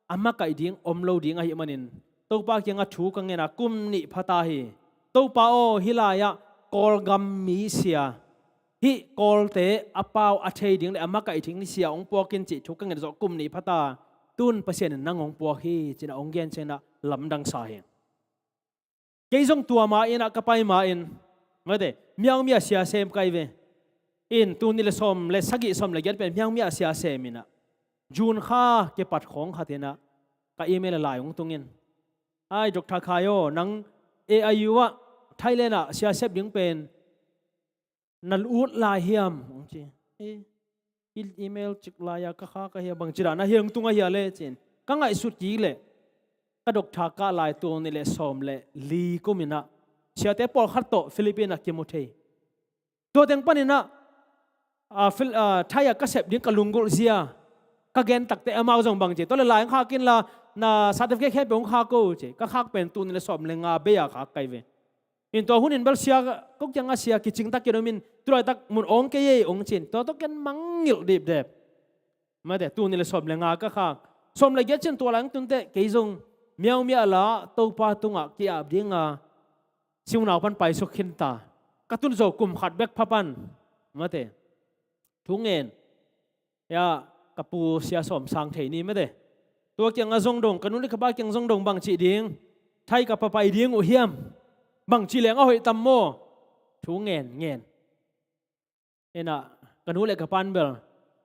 a makaih ding om lo ding ahih manin Topa kiangah thu ka ngen a, kum nih pha ta hi. Topa aw, hih lai-ah Kawlgam mi sia, hih Kawlte a pau a thei ding le a makaih ding sia hong puak in cih thu ka nget zawh kum nih pha ta. Tun Pasian in nang hong puak hi," ci-in ah hong gen ciangin ah lamdang sa hi. Kei zong tua ma-in ah ka pai ma-in, mate, Myaungmya sia sem ka hi ve. In, tul nih le sawm le sagih, sawm le giat pen Myaungmya sia sem in ah, June kha kipat khawng khat in ah ka email ah lai hong tung in, "Ai, Doctor Khai aw, nang A I U ah, Thailand ah sia sep ding pen na ut lai hiam?" hong ci. "E, i email cik lai-a ka khak ahi a, bangci dan a hi hong tung ahia le?" ci-in ka ngaihsut kik leh, ka doctor kah lai tul nih le sawm le li kum in ah siate pawlkhat tawh Philippines ah kimu thei. Tua teng panin ah, a, Phil-, a, Thai ah ka sep ding ka lunggulh zia ka gen takteh amau zong bangci, "Tua leh lai hong khak inla, na certificate khempeuh hong khak o," ci. Ka khak pen tul nih le sawm le nga bei a khak ka hi ve. In, tua hun in bel sia, ko kiangah sia kicing takin om in, tu laitak mun awng kei ei hong ci-in, tua tawh ken mangngilh dipdep. Mate, tul nih le sawm le nga ka khak. Sawm le giat ciang tua lai hong tun teh kei zong Myaungmya la Topa tungah ki-ap ding a, si-u nau pan paisuk khin ta. Ka tun zawh kum khat bek pha pan, mate, thu ngen. Ya, ka pu sia sawm sang thei ni, mate. Tua kiangah zong dong, ka nu le ka pa kiang zong dong, bangci ding, Thai ka pai ding uh hiam? Bangci leng a hoih tam maw? Thu ngen ngen. In ah ka nu le ka pa'n bel,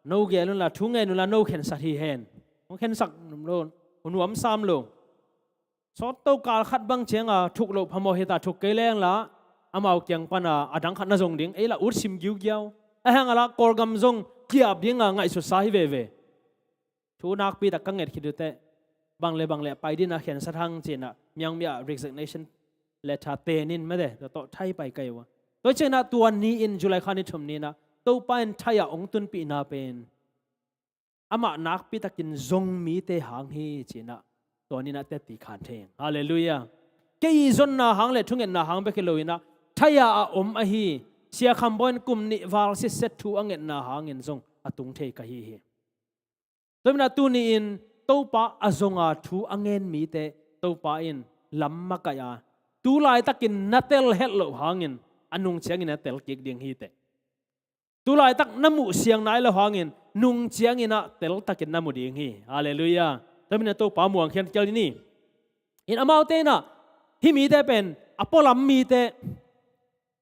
"No gel unla, thu ngen unla, no khensat hi hen. Hong khensat nuam lo, nuam sam lo. Sawt to kal khat bang ciang a thuk loh phamawh hi ta, thuk kei leng la amau kiang pan a, a dang khat na zong ding, ei la ut sim giugiau. Ahih hang a la Kawlgam zong ki-ap ding a ngaihsut sa hi veve." Thu nakpi tak ka nget khit uh teh, bang le bang le pai ding a khensat hang ci-in ah Myaungmya resignation letter ten in, mate, tua tawh Thai pai ka hi uh a. Tua ciangin ah tua ni-in, July kha ni thum ni-in ah Topa in Thai ah hong tunpihna pen amah nakpi takin zong mite hang hi ci-in ah tua ni-in ah teci khan thei hi. Halleluiah. Kei i zonna hang le thungetna hang bek hi lo-in ah, Thai ah a om ahi Sia Kham Bawi in kum nih val sitset thu a ngetna hangin zong a tung thei ka hi hi. Tua manin ah tuni-in Topa a zong a thu a ngen mite Topa in lam makaih a, tu laitakin na tel het loh hangin a nung ciangin a tel kik ding hi teh. Tu laitak na muh siang nai lo hangin nung ciangin ah teltakin na mu ding hi. Halleluiah. Tua manin ah Topa muang khiankhial ding hi. In, amaute in ah hih mite pen a pualam mite.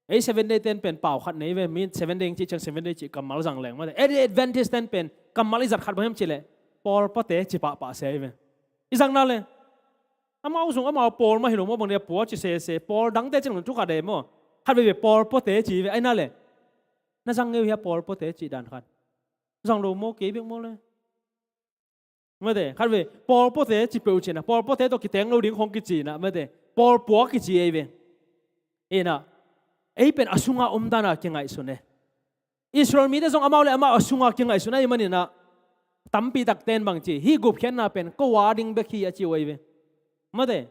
Ei Seven Day ten pen pau khat nei ve, mi Seven Day cih ciang Seven Day cih kammal zang leng mate. Ei Adventist ten pen kammal i zat khat bang hiam cih leh, pawl puate ci pahpah se hi ve. I zang na le, amau zong amau pawl mah hi lo maw, bang dia pua ci sese, pawl dangte cih leng thu khat e maw. Khat veve pawl puate ci ve, ai na le. Na zang ngei uh hia pawl puate cih dan khat? Zang lo maw, kei bek maw le. Mate, khat veve pawl puate ci peuh cih na, pawl puate tawh kiteng lo ding khong kici na, mate, pawl pua kici ei ve. Ei na, ei pen a sunga om dan a kingaihsun e. Israel mite zong amau le amau a sunga kingaihsun ahih manin ah, tampi takte in bang ci, hih gupkhiatna pen ko a ding bek hi a ci uh ei ve. Mate,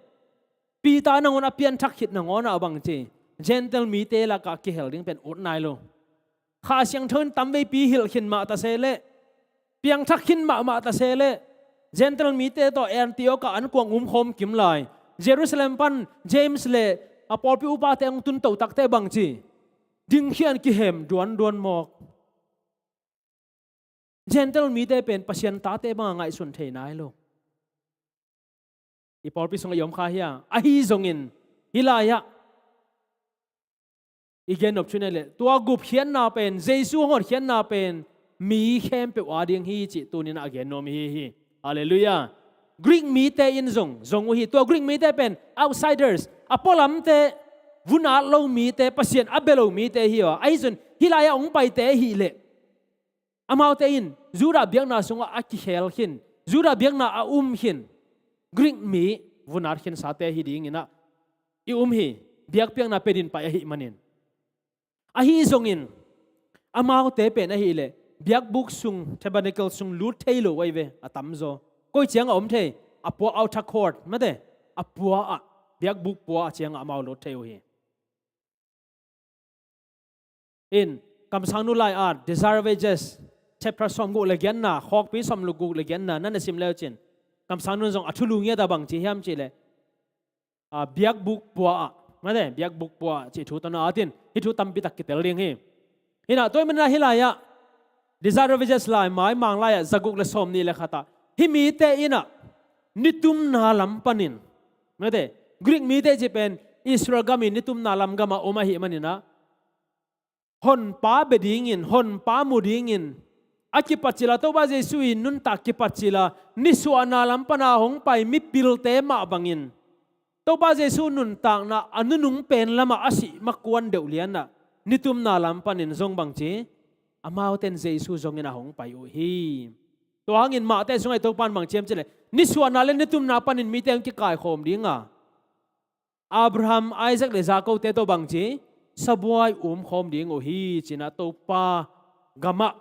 Peter nangawn a pianthak khit nangawn ah bang ci, Gentile mite lakah kihel ding pen ut nai lo. Kha Siangtho in tamveipi hilh khin mah ta se leh, piangthak khin mahmah ta se leh, Gentile mite tawh Antioch ah an kuang umkhawm kim lai. Jerusalem pan James le a pawlpi upate hong tunto takte bangci dingkhian kihem duanduan mawk. Gentile mite pen Pasian tate banga ngaihsun thei nai lo. I pawlpi sungah i om kha hia? Ahi zongin hih lai-ah i gen nop thu in ahih leh tua gupkhiatna pen, Jesu hong hotkhiatna pen mi khempeuh ading hi cih tuni-in a gen nuam i hi hi. Halleluiah. Greek mite in zong zong uh hi. Tua Greek mite pen outsiders, a pualamte, vun at lo mite, Pasian a bia lo mite hi uh a. Ahi zongin hih lai-ah hong paite ahih leh amaute in Judah biakna sungah a kikhel khin, Judah biakna a um khin, Greek mi vun at khinsate hi dingin ah i um hi. Biakpiakna pia dingin pai ahih manin. Ahi zongin amaute pen ahih leh biakbuk sung, tabernacle sung lut thei lo uh ahi ve, a tamzaw. Koi ciangah om thei? A pua, outer court, mate, a pua ah, biakbuk pua ah ciangah amau lut thei uh hi. In, Kamsangnu lai-at, Desire of Ages, chapter sawmguk le giatna, khawkpi sawmguk le giatna, na na sim le uh cin, Kamsangnu zong a thulu ngiat a bangci hiam cih leh, a, biakbuk pua ah, mate, biakbuk pua ah cih thu tawh na at in, hih thu tampi tak kitel ding hi. Hi in ah, tua ahih manin ah hih lai-ah, Desire of Ages lai, maimang lai-ah, zaguk le sawmnih le khat ah, hih mite in ah nitumna lam panin, mate, Greek mite cih pen Israel gam i nitumna lam gamah om ahih manin ah, Honpa bia dingin, Honpa mu dingin a kipat cil a, Topa Jesu i nuntak kipat cil a, nisuahna lam pan a hong pai mipilte mah bangin Topa Jesu nuntakna a nunung pen lamah a sih makuan deuh lian ah, nitumna lam panin zong bangci, amaute in Jesu zongin a hong pai uh hi. Tua hangin Mate sungah i Topa in bangci hiam cih leh, nisuahna le nitumna panin mite hong kikaikhawm ding a, Abraham, Isaac le Jacob-te tawh bangci, sabuai umkhawm ding uh hi, ci-in ah Topa gamah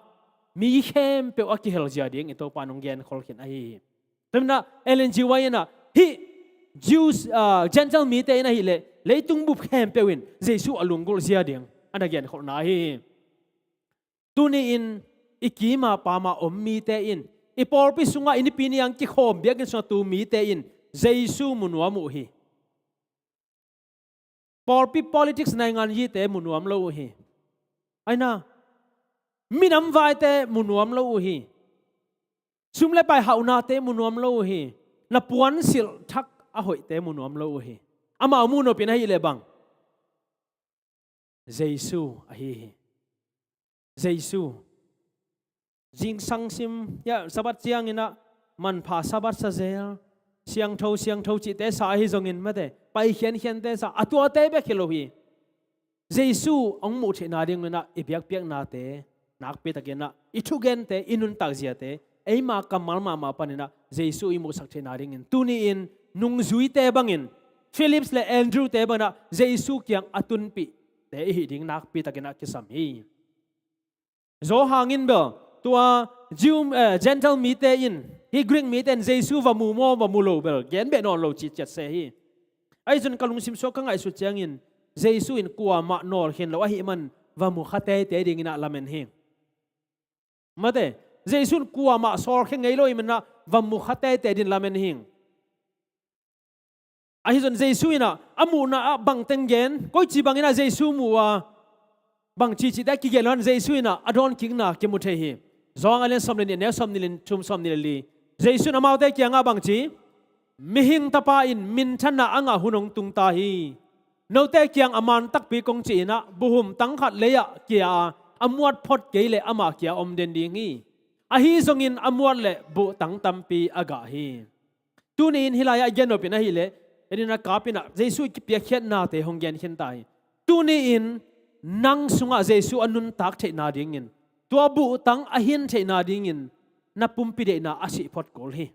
mi khempeuh a kihel zia ding i Topa in hong genkhol khin ahi hi. Tua ahih manin ah Ellen G. White in ah, hih Jews, ah, Gentile mite in ahih leh leitung bup khempeuh in Jesu a lunggulh zia ding a na genkholhna ahi hi. Tuni-in i kim a pam a om mite in, i pawlpi sungah i Nipi ni-a hong kikhawm biakinn sungah tu mite in Jesu mu nuam uh hi. Pawlpi politics, naingan yite mu nuam lo uh hi. Ahi in ah, minam vaite mu nuam lo uh hi. Sum le pai hauhnate mu nuam lo uh hi. Na puansilh thak a hoihte mu nuam lo uh hi. Amau mu nopin ahih leh bang? Jesu ahi hi. Jesu. Zingsang sim, ya, Sabbath ciangin ah manpha Sabbath sa zel, siangtho, siangtho cihte sa ahi zongin, mate, pai khiankhiante sa, a tuate bek hi lo hi. Jesu hong muh theihna ding un ah i biakpiaknate, nakpi takin ah i thugente, i nuntak ziate, eima kammal mahmah panin ah Jesu i muhsak theihna dingin, tuni-in nungzuite bangin, Philip le Andrew-te bangin ah Jesu kiang a tunpihte i hih ding nakpi takin ah kisam hi. Johan in bel, tua Jew, eh, Gentile mite in, hih Greek mite in Jesu va mu maw, va mu lo bel gen beh nawn lo cih ciat se hi. Ahi zongin ka lungsim sungah ka ngaihsut ciangin, Jesu in kuamah nawl khin lo ahih man va mu kha teitei dingin ah lamen hi. Mate, Jesu in kuamah sawlkhia ngei lo ahih man ah va mu kha teitei dingin lamen hi. Ahi zongin Jesu in ah, a muhna ah bang teng gen, koici bangin ah Jesu mu a, bangci cihte a kigen lo-in Jesu in ah a dawnkikna kimu thei hi. Johan a lian sawm le nih, a neu sawmnih le thum, sawmnih le li. Jesu in amaute kiangah bangci, Mihing Tapa in minthanna a ngah hun hong tung ta hi. Note kiang a man takpi kong cih in ah, buhhum tang khat lei-ah kia a, a muat phot kei leh amah kia om den ding hi. Ahi zongin a muat leh buhtang tampi a gah hi. Tuni-in hih lai-ah i gen nopin ahih leh, en in ah, kap in ah, Jesu i kipiakkhiatnate hong gen khin ta hi. Tuni-in nang sungah Jesu a nuntak theihna dingin, tua buhtang a hin theihna dingin, na pumpi deihna a sih phot kul hi.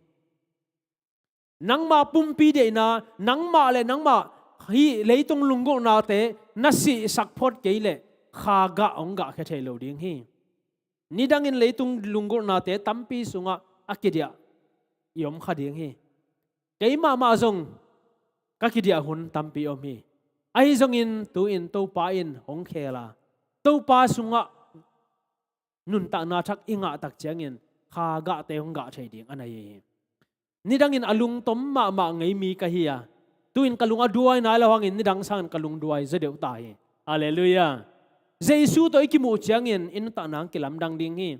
Nangmah pumpi deihna, nangmah le nangmah hih leitung lunggulhnate na sihsak phot kei leh, kha gah hong gahkhia thei lo ding hi. Nidangin leitung lunggulhnate tampi sungah a kidiah i om kha ding hi. Kei mahmah zong ka kidiah hun tampi om hi. Ahi zongin tu-in Topa in hong khel a, Topa sungah nuntakna thak i ngah tak ciangin kha gahte hong gah thei ding a na hi hi. Nidangin a lungtom mahmah ngei mi ka hi a, tu-in ka lung a duai nai lo hangin nidang sangin ka lung duai zaw deuh ta hi. Halleluiah. Jesu tawh i kimuh ciangin i nuntakna hong kilamdang ding hi.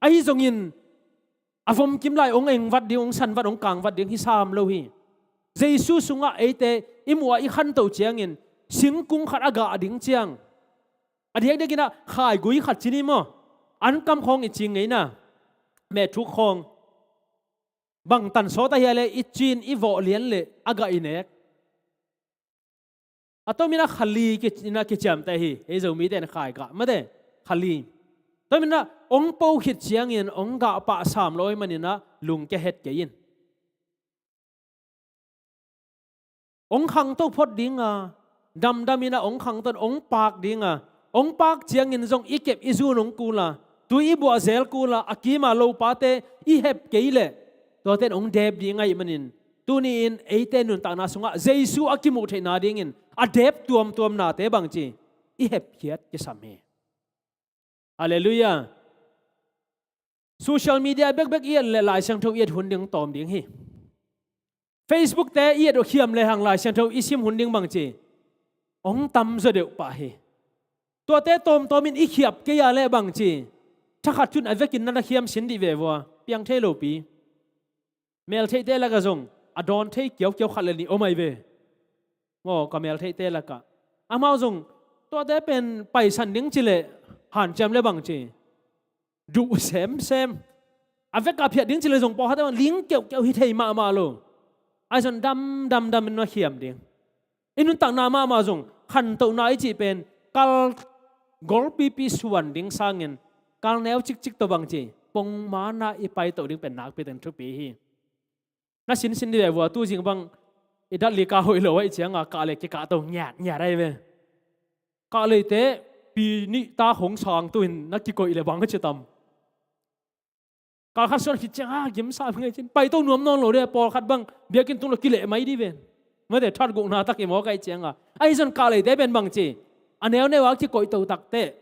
Ahi zongin a vom kim lai hong engvat ding, hong sanvat, hong kangvat ding hi sam lo hi. Jesu sungah eite i muh a i khantoh ciangin singkung khat a gah ding ciang, a diakdiakin ah khaigui khat ci ni maw, ankam khawng i cing ngeina, mehthuk khawng, bang tan sawt ahi a le i cin i vawh lian le a gah i nek. A tomin ah khali ki-, in ah kiciamteh hi. Ei Zomite in khai gah mate, khali. Tomin ah hong po khit ciangin hong gah pah sam lo ahih manin ah lungkia het kei in. Hong khangto phot ding a, damdam in ah hong khangto, hong paak ding a, hong paak ciangin zong i kep i zun hong kul a, tui i buah zel kul a, a kim a lopate i hep kei leh tuate in hong dep ding ahih manin, tuni-in eite nuntakna sungah Jesu a kimuh theihna dingin a dep tuamtuamnate bangci i hepkhiat kisam hi. Halleluiah. Social media bekbek i et le Lai Siangtho i et hun ding tawm ding hi. Facebook te i et uh khiam lehang Lai Siangtho i sim hun ding bangci hong tam zaw deuh pah hi. Tuate tawmtawmin i khiap kei a le bangci, thakhat thun a vekin na na khiam sin dih ve vua, piang thei lopi. Meltheihte lakah zong a dawn thei kiaukiau khat le nih om ahi ve. Maw, ka meltheihte lakah amau zong tuate pen paisan ding ci leh hanciam le bangci duh semsem. A vekah phiat ding ci leh zong pawlkhatte bang ling keuhkeuh hi thei mahmah lo. Ahi zong damdam damin na khiam ding. I nuntakna mahmah zong khantohna i cih pen kal golpipi suan ding sangin kal neu cikcik tawh bangci pongmana i paitoh ding pen nakpi takin thupi hi. Na sinsin dih ve vua, tu zing bang i dat li ka hoih lo ahih cianga kah le kikahto ngiatngiat ahi ve. Kah leite pi nih tak hong sang tu-in na kikoih le bang a ci tam. Kal khat suan khit cianga gimsa ngai cin paito nuam nawn lo dih, pawlkhat bang biakinn tung lo kileh mai dih ve. Mate, that gukna tak hi maw ka hih cianga. Ahi zong kah leite pen bangci a neuneu a kikoihto takteh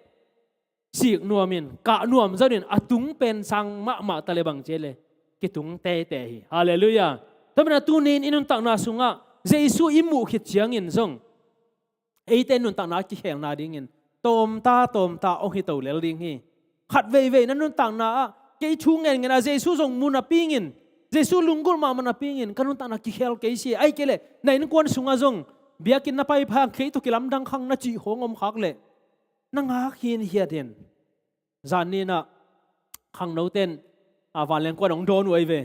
sik nuamin, kah nuam zanin a tung pen sang mahmah ta le bangci le kitung teitei hi. Halleluiah. Tua manin ah tuni-in i nuntakna sungah Jesu i muh khit ciangin zong eite nuntakna kikhelna dingin tawmta tawmta hong hi to lel ding hi. Khat veivei na nuntakna ah kei thu ngenngen a Jesu zong mu napi-in, Jesu lunggulh mahmah napi-in ka nuntakna kikhel kei si. Ahih kei leh na innkuan sungah zong biakinn na paiphang kei tawh kilamdang khang na cih khawng om khak leh na ngak hinkhiat in. Zan ni-in ah khangnote in a vanleng kuan hong dawn uh ahi ve.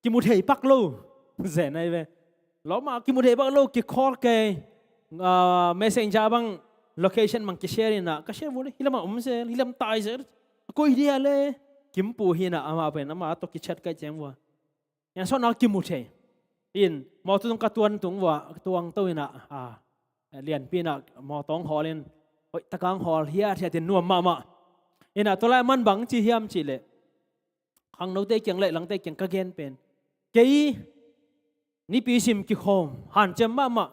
Kimu thei pak lo zen ahi ve. Lawmah kimu thei pak lo, kicall kei, ah, messenger bang location bang kishare in ah, ka share vua le, hih lamah om zel, hih lam tai zel. A koi dia le, kimpu hi in ah, amah pen amah tawh kichat kai ciang vua. Yan sawtna kimu thei in, mawtaw tung ka tuang tung vua, tuangto in ah, ah, lianpi in ah mawtaw hong hawl in, hoih taka hong hawl hiathiat in nuam mahmah. In ah tua lai man bang ci hiam cih leh, khangnote kiang le langte kiang ka gen pen, kei nipi sim kikhawm hanciam mahmah,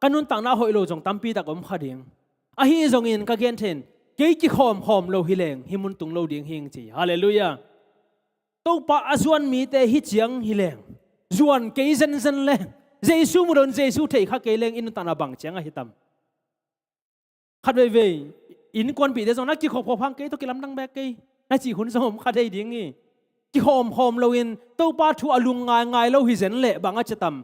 ka nuntakna hoih lo zong tampi tak om kha ding. Ahi zongin ka gen thei in, kei kikhawm khawm lo hi leng hih mun tung lo ding hi ing ci. Halleluiah. Topa a zuan mite hih ciang hi leng, zuan kei zenzen leng, Jesu mu lo-in Jesu thei kha kei leng i nuntakna bang ciang ahi tam. Khat veivei innkuanpihte zong na kikhawm khawm hang kei tawh kilamdang bek kei na cih hun zong om kha thei ding hi. Kikhawm khawm lo-in Topa thu a lung ngaingai lo hi zen leh bang a ci tam.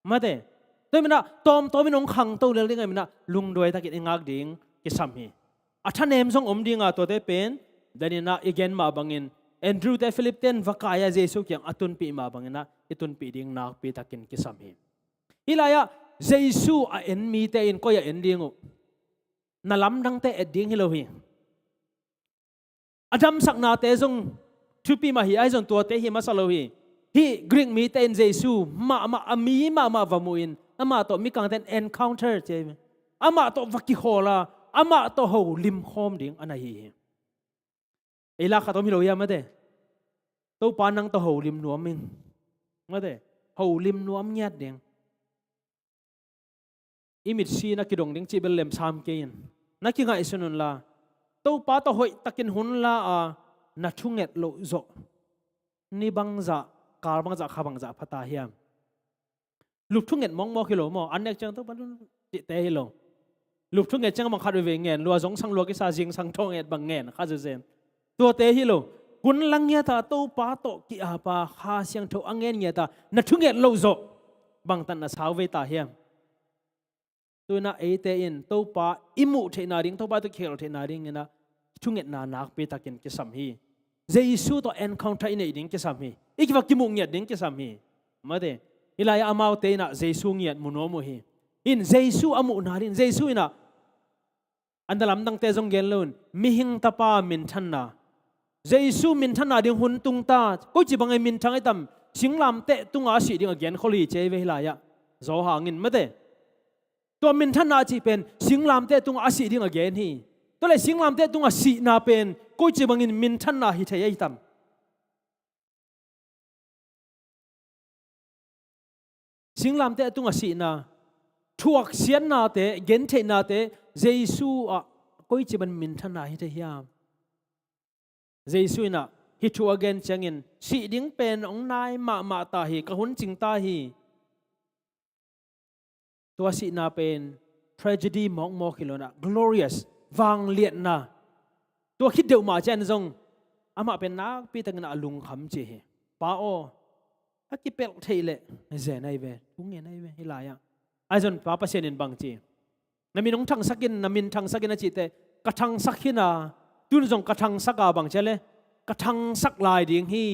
Mate, tua hi in ah tawmtawmin hong khangto lel ding ahih manin ah lungduai takin i ngak ding kisam hi. A thanem zong om ding a, tuate pen dan in ah i gen mah bangin Andrew te Philip te in va kai a Jesu kiang a tunpih mah bangin ah i tunpih ding nakpi takin kisam hi. Hih lai-ah Jesu a en mite in koi ah en ding uh? Na lamdangte et ding hi lo hi. A damsaknate zong thupi mah hi, ahi zong tuate hi masa lo hi. Hih Greek mite in Jesu mahmah, a mi mahmah va mu-in amah tawh mikangte in encounter ci hi. Amah tawh va kikhawl a, amah tawh holim khawm ding a na hi hi. Ei lak khat om hi lo hiam mate? Topa nang tawh holim nuam ing. Mate, holim nuam ngiat ding. I mitsi na kidong ding cih bel lemsam kei in, na kingaihsun unla, Topa tawh hoihtakin hun la a na thunget loh zawh ni bangzah Kar bangzah, kha bangzah pha ta hiam? Lup thunget mawkmawk hi lo maw? An nek ciang Topa lun cihte hi lo. Lup thunget ciang bang khat veve ngen lua, zong sang lua kisa, zingsang thawh nget bang ngen kha zezen. Tuate hi lo. Hun la ngiat a, Topa tawh ki-ap a, Kha Siangtho a ngen ngiat a, na thunget loh zawh bangtan na sau ve ta hiam? Tu-in ah eite in Topa i muh theihna ding, Topa tawh kikhel theihna dingin ah thungetna nakpi takin kisam hi. Jesu tawh encounter i neih ding kisam hi. I kivak kimuh ngiat ding kisam hi. Mate, hih lai-ah amaute in ah Jesu ngiat mu nuam uh hi. In Jesu a muhna ding, Jesu in ah, a na lamdangte zong gen lo in, mihing tapa minthanna, Jesu minthanna ding hun tung ta. Koici bangin minthang i tam? Singlamteh tungah a sih ding a gen khol hi ci hi ve hih lai-ah. Zo hangin, mate. Tua minthanna a cih pen singlamteh tungah a sih ding a gen hi. Tua leh singlamteh tungah sihna pen koici bangin minthanna hi thei ahi tam? Singlamteh tungah sihna, thuaksiatnate, gentheihnate, Jesu ah koici bangin minthanna hi thei hiam? Jesu in ah hih thu a gen ciangin, sih ding pen hong nai mahmah ta hi, ka hun cing ta hi. Tua sihna pen tragedy mawkmawk hi lo in ah, glorious, vangliatna. Tua khit deuh mah ciang zong amah pen nakpi takin ah a lungkham ci hi. Pa aw, a kipelh theih leh, zen ahi ve, thu ngen ahi ve hih lai-ah. Ahi zong Pa Pasian in bang ci? Na min hong thangsak in, na min thangsak in a cihte, ka thangsak khin a, tun zong ka thangsak a, bang ci a leh, ka thangsak lai ding hi.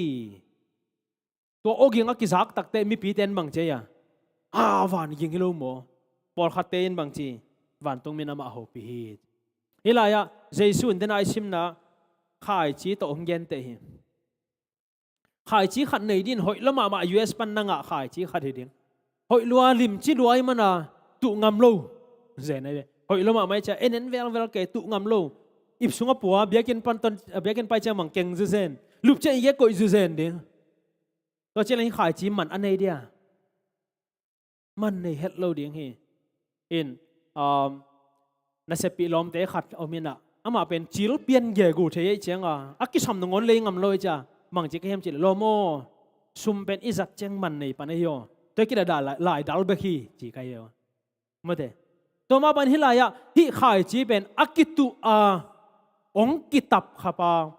Tua awging a kizak takteh mipite in bang ci a, a van ging hi lo maw? Pawlkhatte in bang ci? Vantung min amah hopih hi. Hih lai-ah Jesu in dena i simna khaici tawh hong genteh hi. Khaici khat nei ding, hoih lua mahmah, U S pan na ngah khaici khat hi ding. Hoih lua, limci lua ahih manin tuh ngam lo. Zen ahi ve. Hoih lua mahmah ahih ciang en en velvel kei, tuh ngam lo. Ip sungah pua, biakinn pan ton, biakinn pai ciang bang keng zuzen. Lup ciang i gei koih zuzen ding. Tua ciang leh hih khaici man a nei dia? Man nei het lo ding hi. In, um, naseppih lawmte khat om in ah, amah pen cil pian gegu thei ahih ciangin, a kisam nangawn lei ngam lo ahih ciang, bang ci ka hiam cih leh, lawm aw, sum pen i zat ciang man nei pan ahi aw. Tua hi kei leh lai, lai dal bek hi, ci ka hi aw. Mate. Tua mah bangin hih lai-ah hih khaici pen a kituh a, hong kitap khap a,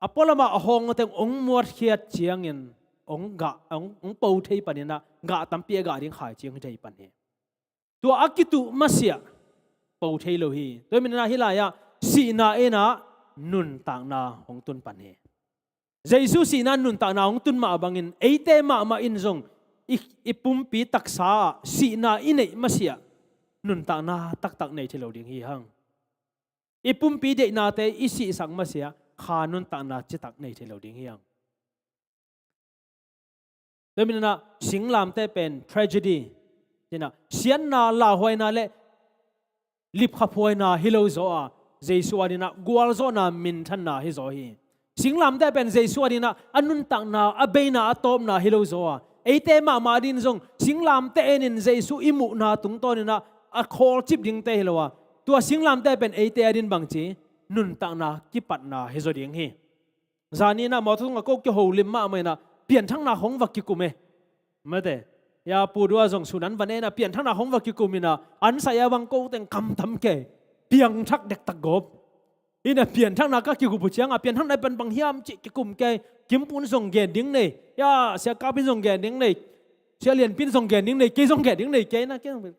a pualamah a hawng teng hong muatkhiat ciangin hong gah, hong, hong po thei panin ah, gah tampi a gah ding khaici hong hi thei pan hi. Tua a kituh masiah po thei lo hi. Tua hi manin ah hih lai-ah sihna in ah nuntakna hong tun pan hi. Jesu sihna in nuntakna hong tun mah bangin, eite mahmah in zong i, i pumpi taksa ah sihna i neih masiah nuntakna taktak nei thei lo ding hi hang. I pumpi deihnate i sihsak masiah kha nuntakna citak nei thei lo ding hi hang. Tua hi manin ah singlamteh pen tragedy, ci-in ah, siatna, lauhuaina le lipkhaphuaina hi lo zaw a, Jesu adingin ah gualzawhna, minthanna hi zaw hi. Singlamteh pen Jesu adingin ah a nuntakna, a beina, a tawpna hi lo zaw a, eite mahmah adingin zong singlamteh en in Jesu i muhna tungtawnin ah a khawlcip dingte hi lo a, tua singlamteh pen eite adingin bang ci? Nuntakna kipatna hi zaw ding hi. Zani in ah mawtaw tungah ko kiholim mahmah in ah, pianthakna hong va kikum e. Mate. Ya, Pu Dua zong sun an va ne in ah, pianthakna hong va kikum in ah, an sai a bang ko teng kamtam kei. Piangthak dektak gawp. In ah pianthakna ka kikup uh ciangin, pianthakna pen bang hiam cih kikum kei. Kimpu in zong gen ding nei. Ya, Sia Kap in zong gen ding nei. Sia Lian Pi in zong gen ding nei. Kei zong gen ding nei. Kei na, kei zong.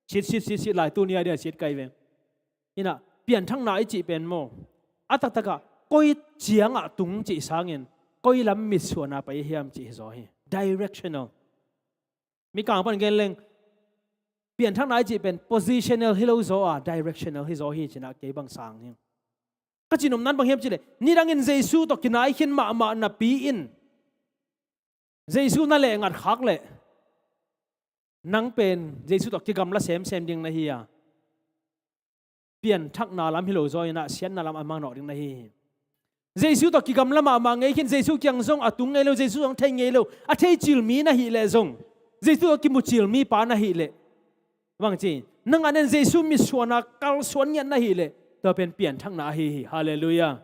Sit, sit, sit, sit lai, tuni a dia sit kai ve. In ah, pianthakna i cih pen maw, a taktak ah koi ciangah tung cih sangin, koi lam mitsuan a pai hiam cih hi zaw hi. Directional. Mikang pan gen leng, pianthakna i cih pen positional hi lo zaw a, directional hi zaw hi ci-in ah kei bang sang hi. Ka cih nopna in bang hiam cih leh, nidangin Jesu tawh kinai khin mahmah napi in, Jesu na lehngat khak leh, nang pen Jesu tawh kigamla semsem ding na hi a, pianthakna lam hi lo zaw in ah, siatna lam a mang nawk ding na hi hi. Jesu tawh kigamla mahmah ngei khin, Jesu kiang zong a tung ngei lo, Jesu zong thei ngei lo, a thei cil mi na hih leh zong, Jesu tawh kimu cil mipa na hih leh, bang ci, nang a nen Jesu mitsuan a kalsuan ngiat na hih leh, tua pen pianthakna ahi hi. Halleluiah.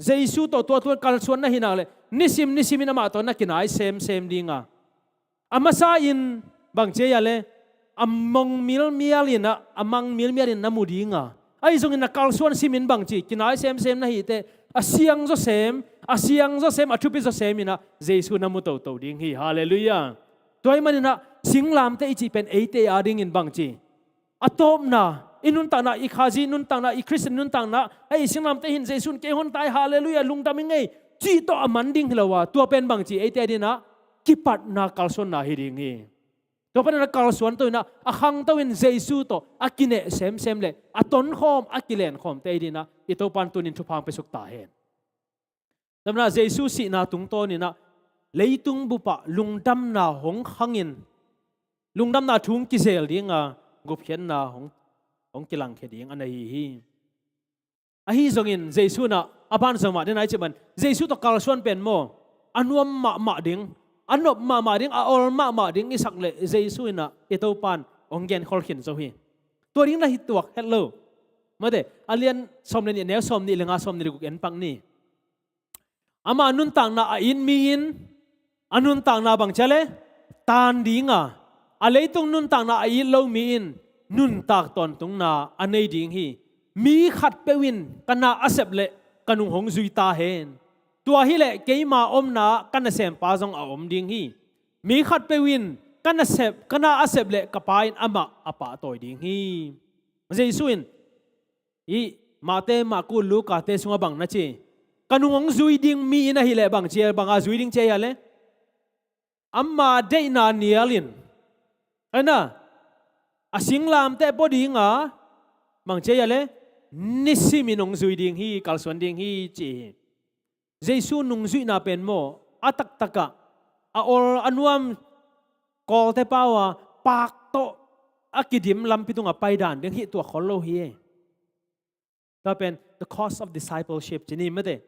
Jesu tawh tua tuan kalsuan na hi nak leh nisim nisimin amah tawh na kinai semsem dinga, a masa in bang ci a le, a mong milmial inah, a mang milmial in na mu dinga, ahi zongin na kalsuan simin bang ci kinai semsem na hi teh, a siang zawsem, a siang zawsem, a thupi zawsem inah Jesu na mu toto ding hi. Halleluiah. Tua ahih maninah singlamteh i cih pen eite adingin bang ci, a tawpna, i nuntakna, i Khazih nuntakna, i Khristian nuntakna, ei, singlamteh hin Jesu in kei hon tai, halleluiah, lungdam ing ei, cih tawh a man ding hi lo a, tua pen bang ci eite adinah kipatna, kalsuanna hi ding hi. Tua panin a kalsuan to inah, a khangto in Jesu tawh a kineh semsem le a tonkhawm, a kilenkhawmte adinah i Topan tunin thupha hong piasuk ta hen. Tua manin Jesu sihna tungtawn inah leitung bupah lungdamna hong khangin, lungdamna thu hong kizel dinga, gupkhiatna hong, hong kilangkhia ding a na hi hi. Ahi zongin Jesu inah a banzo mah ding a i cih bang, Jesu tawh kalsuan pen maw, a nuam mahmah ding, a nop mahmah ding, a ol mahmah ding i sak leh Jesu inah i Topan hong genkhol khin zo hi. Tua ding na hi tuak het lo. Mate, a lian sawm le nih, a neu sawm nih le nga, sawm nih le guk en pak ni. Ama nuntakna a it mi in a nuntakna bang ci a le, tan dinga, a leitung nuntakna a it lo mi in nuntak tawntungna a nei ding hi. Mi khatpeuh in ka na a sep leh ka nung hong zui ta hen. Tua hileh keima omna ka nasempa zong a om ding hi. Mi khatpeuh in ka nasep, ka na a sep leh ka Pa in amah a pahtawi ding hi. Jesu in i Mate, Marku, Lukate sungah bang na ci? Ka nung hong zui ding mi in ahileh bang ci, banga zui ding ci a hi a le? Ama deihna nialin, ana, a singlamteh pua dinga, bang ci a hi a le? Nisimin hong zui ding hi, kalsuan ding hi, ci hi. Jesu nungzuihna pen maw, a taktakah a ol a nuam, kawlte pau a, paak tawh a kidim lampi tungah paidan ding hih tuak khol lo hi. Tua pen the cost of discipleship ci ni mate.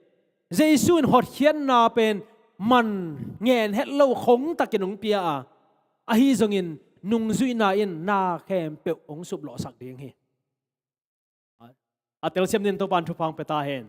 Jesu in hotkhiatna pen man ngen het lo, khongtakin hong pia a, ahi zongin nungzuihna in na khempeuh hong suplawhsak ding hi. A telsiam dingin Topan thupha hong pia ta hen.